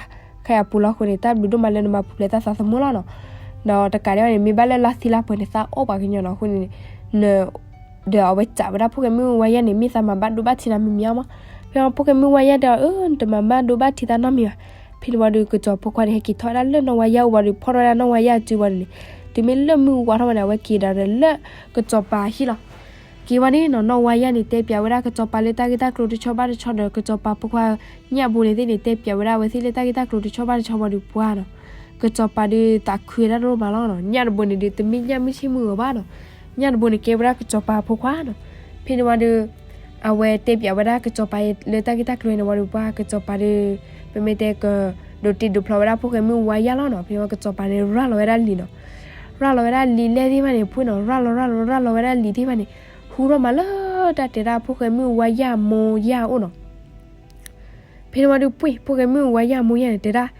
ခါအပူၤလီၤအဃိန့ၣ် တၢ်ဘျုးဒိၣ်မးလၢနမၤပူၤဖျဲးတၢ်သးသမူလီၤနီၤ. ဒီးတကးဒံးဘၣ်န့ၣ် မ့ၢ်ဘၣ်လၢလါသံလါပှဲၤန့ၣ် သးအီၣ်ပှၤကညီနီၤ, အဃိန့ၣ် ဒီးအဝဲစံးဝဲဒၣ်ဖိၣ်ဃဲမုၣ်ဝါယၢ်န့ၣ် မ့ၢ်သးမၤဘၣ်ဒိဘၣ်ထံးနၤမံၤမံၤအါမး. ဖဲဖိၣ်ဃဲမုၣ်ဝါယၢ်တဲအီၤ အၢ နတမၤဘၣ်ဒိဘၣ်ထံးသးနီတမံၤဘၣ်. ဖဲန့ၣ်ဝံၤဒီး ကစီၤဖိခွါန့ၣ် ဟဲက့ၤထီၣ်ဝဲဒၣ်လၢနီၢ်ဝါယၢ်အအိၣ်ဝံၤဒီး ဖီၣ်ထီၣ်ဝဲဒၣ်နီၢ်ဝါယၢ်အစုဝံၤဒီးန့ၣ်, တုၤမ့ၢ်လၢမုၢ်ဝါထီၣ်ဝဲန့ၣ် အဝဲက့ၤဒီးလၢကစီၤပၤဟံၣ်လီၤ. က့ၤဝံၤန့ၣ်နီၤ နီၢ်ဝါယၢ်န့ၣ် တဲပၠးဝဲဒၣ်ကစီၤပၤလၢတၢ်ဂ့ၢ်တၢ်ကျိၤတဆီဘၣ်တဆီဒီး ကစီၤပၤဖိခွါညၣ်ဘိန့ၣ်သ့ၣ်န့ၣ် တဲပၠးဝဲဒၣ်အဝဲသ့ၣ်လၢတၢ်ဂ့ၢ်တၢ်ကျိၤတဆီဘၣ်တဆီဝံၤဒီးပှၤနီၤ ကစီၤပၤဒုးသးခုဝဲဒၣ်တရိၣ်မးလီၤနီၤ. ညၣ်တဘိန့ၣ်ဒုး တမ့ၢ်ညၣ်မုၢ်ဆ့ၣ်မုၢ်ဂီၤဘၣ်နီၤ. ညၣ်တဘိန့ၣ်ကဲဝဲဒၣ်ကစီၤပၤဖိခွါနီၤ. ဖဲန့ၣ်ဝံၤဒီး အဝဲတဲပၠးဝဲဒၣ်ကစီၤပၤလၢတၢ်ဂ့ၢ်တၢ်ကျိၤန့ၣ်ဝံၤဒီး ပှၤကစီၤပၤဒီး ပမ့ၢ်တဲက ဒိးတ့ဒိးဖျီဝဲဒၣ်ဖိၣ်ဃဲမုၣ်ဝါယၢ်လီၤနီၤ. ဖဲန့ၣ်ဝံၤကစီၤပၤန့ၣ် ရၤလီၤဝဲဒၣ်လံာ်နီၤ. ရၤလီၤဝဲဒၣ်လံာ်လဲၢ်သ့ၣ်တဖၣ်န့ၣ် ပှ့ၤနီၤ ရၤလီၤရၤလီၤရၤလီၤဝဲဒၣ်လံာ်သ့ၣ်တဖၣ်န့ၣ် ဟူထီၣ်မးလၢတၢ်တဲဒၣ်ဖိၣ်ဃဲမုၣ်ဝါယၢ်အမိၢ်ယၢ်အအိၣ်နီၤ. ဖဲန့ၣ်ဝံၤဒီးပှ့ၤ ဖိၣ်ဃဲမုၣ်ဝါယၢ်အမိၢ်ယၢ်န့ၣ်တဲဒၣ်,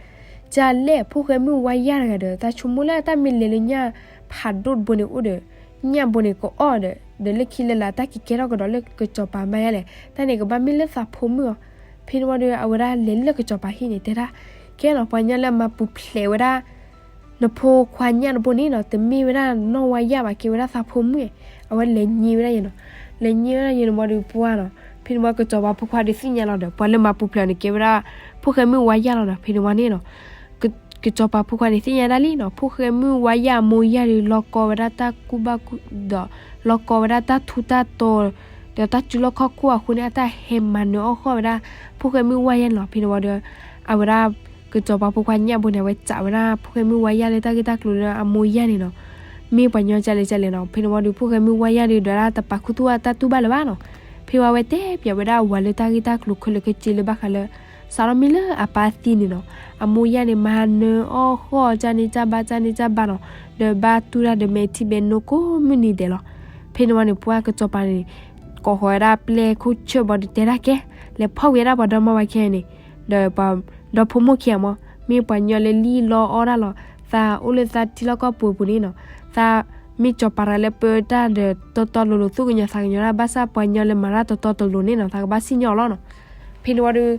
ကလဲၣ် ဖိၣ်ဃဲမုၣ်ဝါယၢ်တဂၤဒီး သးဆိကမိၣ်လၢတၢ်မ့ၢ်လဲၤလၢညၣ်ဖးဒိၣ်တဘိန့ၣ်အိၣ်ဒီး ညၣ်ဘိန့ၣ်ကအီၣ်ဒီး ဒီးလၢခံလၢလၢတၢ်က့ၤကဲထီၣ်ကဒီးလၢကစီၤပၤမါယါလဲၣ်, တၢ်န့ၣ်ကဘၣ်မ့ၢ်လၢသးဖိမုၣ်အီၤ. ဖဲန့ၣ်ဝံၤဒီး အဝဲဒၣ်လဲၤလၢကစီၤပၤဟံၣ်န့ၣ်တဲဒၣ်, ကဲလီၤ ပှၤညီလၢမၤပူၤဖျဲးဝဲဒၣ် နဖိခွါညၣ်တဘိန့ၣ်နီၤ တမ့ၢ်ဝဲဒၣ်နီၢ်ဝါယၢ်ဘၣ် ကဲဝဲဒၣ်သးဖိမုၣ်, အဝဲလဲၤညံဝဲဒၣ်ယဲနီၤ. လဲၤညံဝဲဒၣ်ယဲန့ၣ်ဝံၤဒီးပှၤနီၤ, ဖဲန့ၣ်ဝံၤကစီၤပၤဖိခွါဒီးသ့ၣ်ညါလီၤဒီး ပှၤလၢမၤပူၤဖျဲးန့ၣ် ကဲဝဲဒၣ် ဖိၣ်ဃဲမုၣ်ဝါယၢ်လီၤနီၤ. ဖဲန့ၣ်ဝံၤန့ၣ်နီၤ ကစီၤပၤဖိခွါန့ၣ်သ့ၣ်ညါဒၣ်လံနီၤ, ဖိၣ်ဃဲမုၣ်ဝါယၢ်အမိၢ်ယၢ်ဒီး လီၤကီဝဲဒၣ်တၢ်ကူၣ်ဘၣ်ကူၣ်ဒီး လီၤကီဝဲဒၣ်တၢ်ထူးတၢ်တီၤ ဒီးတၢ်စုလီၢ်ခီၣ်ခိၣ်အဃိန့ၣ် အတၢ်ဟဲမၤနၢၤအီၣ်ဃီၣ်ဝဲဒၣ် ဖိၣ်ဃဲမုၣ်ဝါယၢ်န့ၣ်လီၤ. ဖဲန့ၣ်ဝံၤဒီး အဝဲဒၣ် ကစီၤပၤဖိခွါညၣ်ဘိန့ၣ် အဝဲစံးဝဲဒၣ် ဖိၣ်ဃဲမုၣ်ဝါယၢ်လၢတၢ်ဂ့ၢ်တၢ်ကျိၤလၢအမိၢ်ယၢ်န့ၣ်နီၤ, မ့ၢ်ပှၤညီကလဲၣ်ကလဲၣ်နီၤ. ဖဲန့ၣ်ဝံၤဒီး ဖိၣ်ဃဲမုၣ်ဝါယၢ်ဒီး ဒွးဒၣ်တပာ်ခူသူၣ်အတၢ်တူၢ်ဘၣ်လၢၤဘၣ်နီၤ. ဖဲဝံၤအဝဲတဲပၠးဝဲဒၣ်အဝၤလၢတၢ်ဂ့ၢ်တၢ်ကျိၤခဲလၢာ်ခဲဆ့လၢဘၣ်ဃးလၢ စးထီၣ်မ့ၢ်လၢအပၢ်သံန့ၣ်နီၤ, အမိၢ်ယၢ်န့ၣ် မၤနၢၤအီၣ်ဃီၣ် ကၢ်န့ၢ်ကၢ်ဘါ ကၢ်န့ၢ်ကၢ်ဘါနီၤ, ဒီးဘၣ်တူၢ်တၢ်ဒီးမဲာ်ထံမဲာ်နိကိးမုၢ်နံၤဒဲးလီၤ. ဖဲန့ၣ်ဝံၤန့ၣ် ပှၤကစီၤပၤန့ၣ် ကိးဃီၤဝဲဒၣ်ပျဲၢ်ခိၣ်ဆၢၣ်ဘၣ်ဒီးတဲဒၣ်ကဲ, လဲၤဖီၣ်ဝံၤဝဲဒၣ်ပှၤဒီမါဝၤခဲအံၤန့ၣ်, ဒီးပှၤဒီဖိမိၢ်ခံဂၤမး, မ့ၢ်ပှၤညီလၢလံၣ်လီအီၣ်တၢ်လီၤ, သးအိၣ်လၢသးထံလီၢ်ကီၢ်ပူၤအပူၤန့ၣ်နီၤ, သးမ့ၢ်ကစီၤပၤတဂၤလၢပၢတၢ်ဒီး တီတီလိၤလိၤ သူၣ်ကညီၤသးကညီၤတၢ် ဘၣ်ဆၣ်ပှၤညီလၢမၤတၢ်တီတီလိၤလိၤန့ၣ်နီၤ သးကဘၣ်စံၣ်ညီၣ်အီၤလီၤနီၤ. ဖဲန့ၣ်ဝံၤဒီး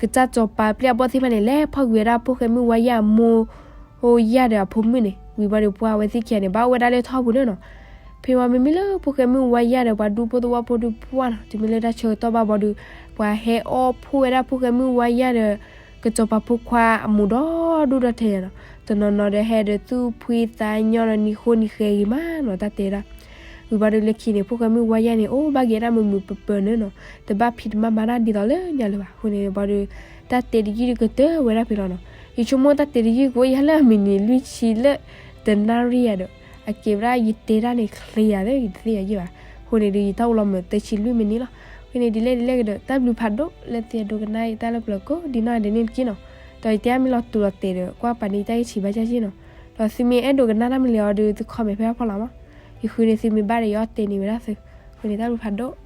ကစၢ်စီၤပၤပျဲၢ်အဘီၣ်သ့ၣ်တဖၣ်န့ၣ် လဲၤဖီၣ်ကွံာ်ဝဲဒၣ်ဖိၣ်ဃဲမုၣ်ဝါယၢ်အမိၢ် ဖိယၢ်ဒီးအဖိမုၣ်န့ၣ်, ဝံၤဘၣ်ဒီးပှၤအဝဲသ့ၣ်ခံဂၤန့ၣ် ဘၣ်အိၣ်ဝဲဒၣ်လၢထီၣ်ပူၤန့ၣ်နီၤ. ဖဲဝံၤမ့မ့ၢ်လၢဖိၣ်ဃဲမုၣ်ဝါယၢ်ဒီးပှၤဒူဖိသဝီဖိဒီးပှၢ်နီၤ, တုၤမ့ၢ်လၢတၢ်ဆၢကတီၢ်ဘၣ်ဘၣ်ဒီး ပှၤဟဲအီၣ်ဖှိၣ်ဝဲဒၣ်ဖိၣ်ဃဲမုၣ်ဝါယၢ်ဒီး ကစီၤပၤဖိခွါအမိၢ်ဒီဒူၣ်ဒီထၢယၤနီၤ. တနီၤနီၤဒီးဟဲဒီးသူၣ်ဖှံသးညီဒီး နံၤဃိနံၤဃဲဂ့ၤမးနီၤ တၢ်တဲဒၣ်. ဝံၤဘၣ်ဒီးလၢခံန့ၣ် ဖိၣ်ဃဲမုၣ်ဝါယၢ်န့ၣ် အိၣ်ဘၣ်က့ၤဒၣ်မုာ်မုာ်ပၢၤပၢၤန့ၣ်နီၤ, တဘၣ်ဖံးတမၤမၤတၢ်ဒ်သိးလၢညါလၢၤဘၣ်. အဃိန့ၣ်ဘၣ်ဒီး တၢ်တဲတယုၢ်ဒီးကတၢၢ်ဝဲဒၣ်ဖဲလီၤနီၤ. ယဆိကမိၣ်တၢ်တဲတယုၢ်ကအိၣ်ယၤလၢအမံးနံးလွံၢ်ဆံလၢ တနၣ်ရံၣ်ယၤဒီး အကဲဝဲဒၣ်ယတဲတၢ်န့ၣ်ချ့ယၤသ့ ယတသ့ၣ်ညါယဲၢ်ဘၣ်. အဃိန့ၣ်ဒီး ယတၢ်အိၣ်လီၤမုာ်သၢဆံလွံၢ်မံးနံးလီၤ. အဃိန့ၣ်ဒ်လဲၣ်ဒ်လဲၣ်ကဒီး တၢ်ဘျုးဖးဒိၣ်လၢသုအဲၣ်ဒိးကနၣ်ယတၢ်လၢပျၢၤကိးဒံးနီၢ်ဂၤဒဲးန့ၣ်တက့ၢ်နီၤ. ဒီးယတဲအါမ့ၢ်လီၤတူာ်လီၤတဲာ်ဒီး ကွၢ်ပာ်န့ၢ်ယတၢ်ဂ့ၢ်ဆံးဘၣ်ကၢ်က့ၢ်နီၤ. ဒီးသုမ့ၢ်အဲၣ်ဒိးကနၣ်တၢ်မနုၤလဲၣ်အီၤဒီး သု comment ဖဲအဖီလာ်မး. ယဃုန့ၢ်သုမ့ၢ်ဘၣ်ဒီး ယအီၣ်တဲာ်န့ၢ်ဝဲဒၣ်သု. အဃိန့ၣ်တၢ်ဘျုးဖးဒိၣ်.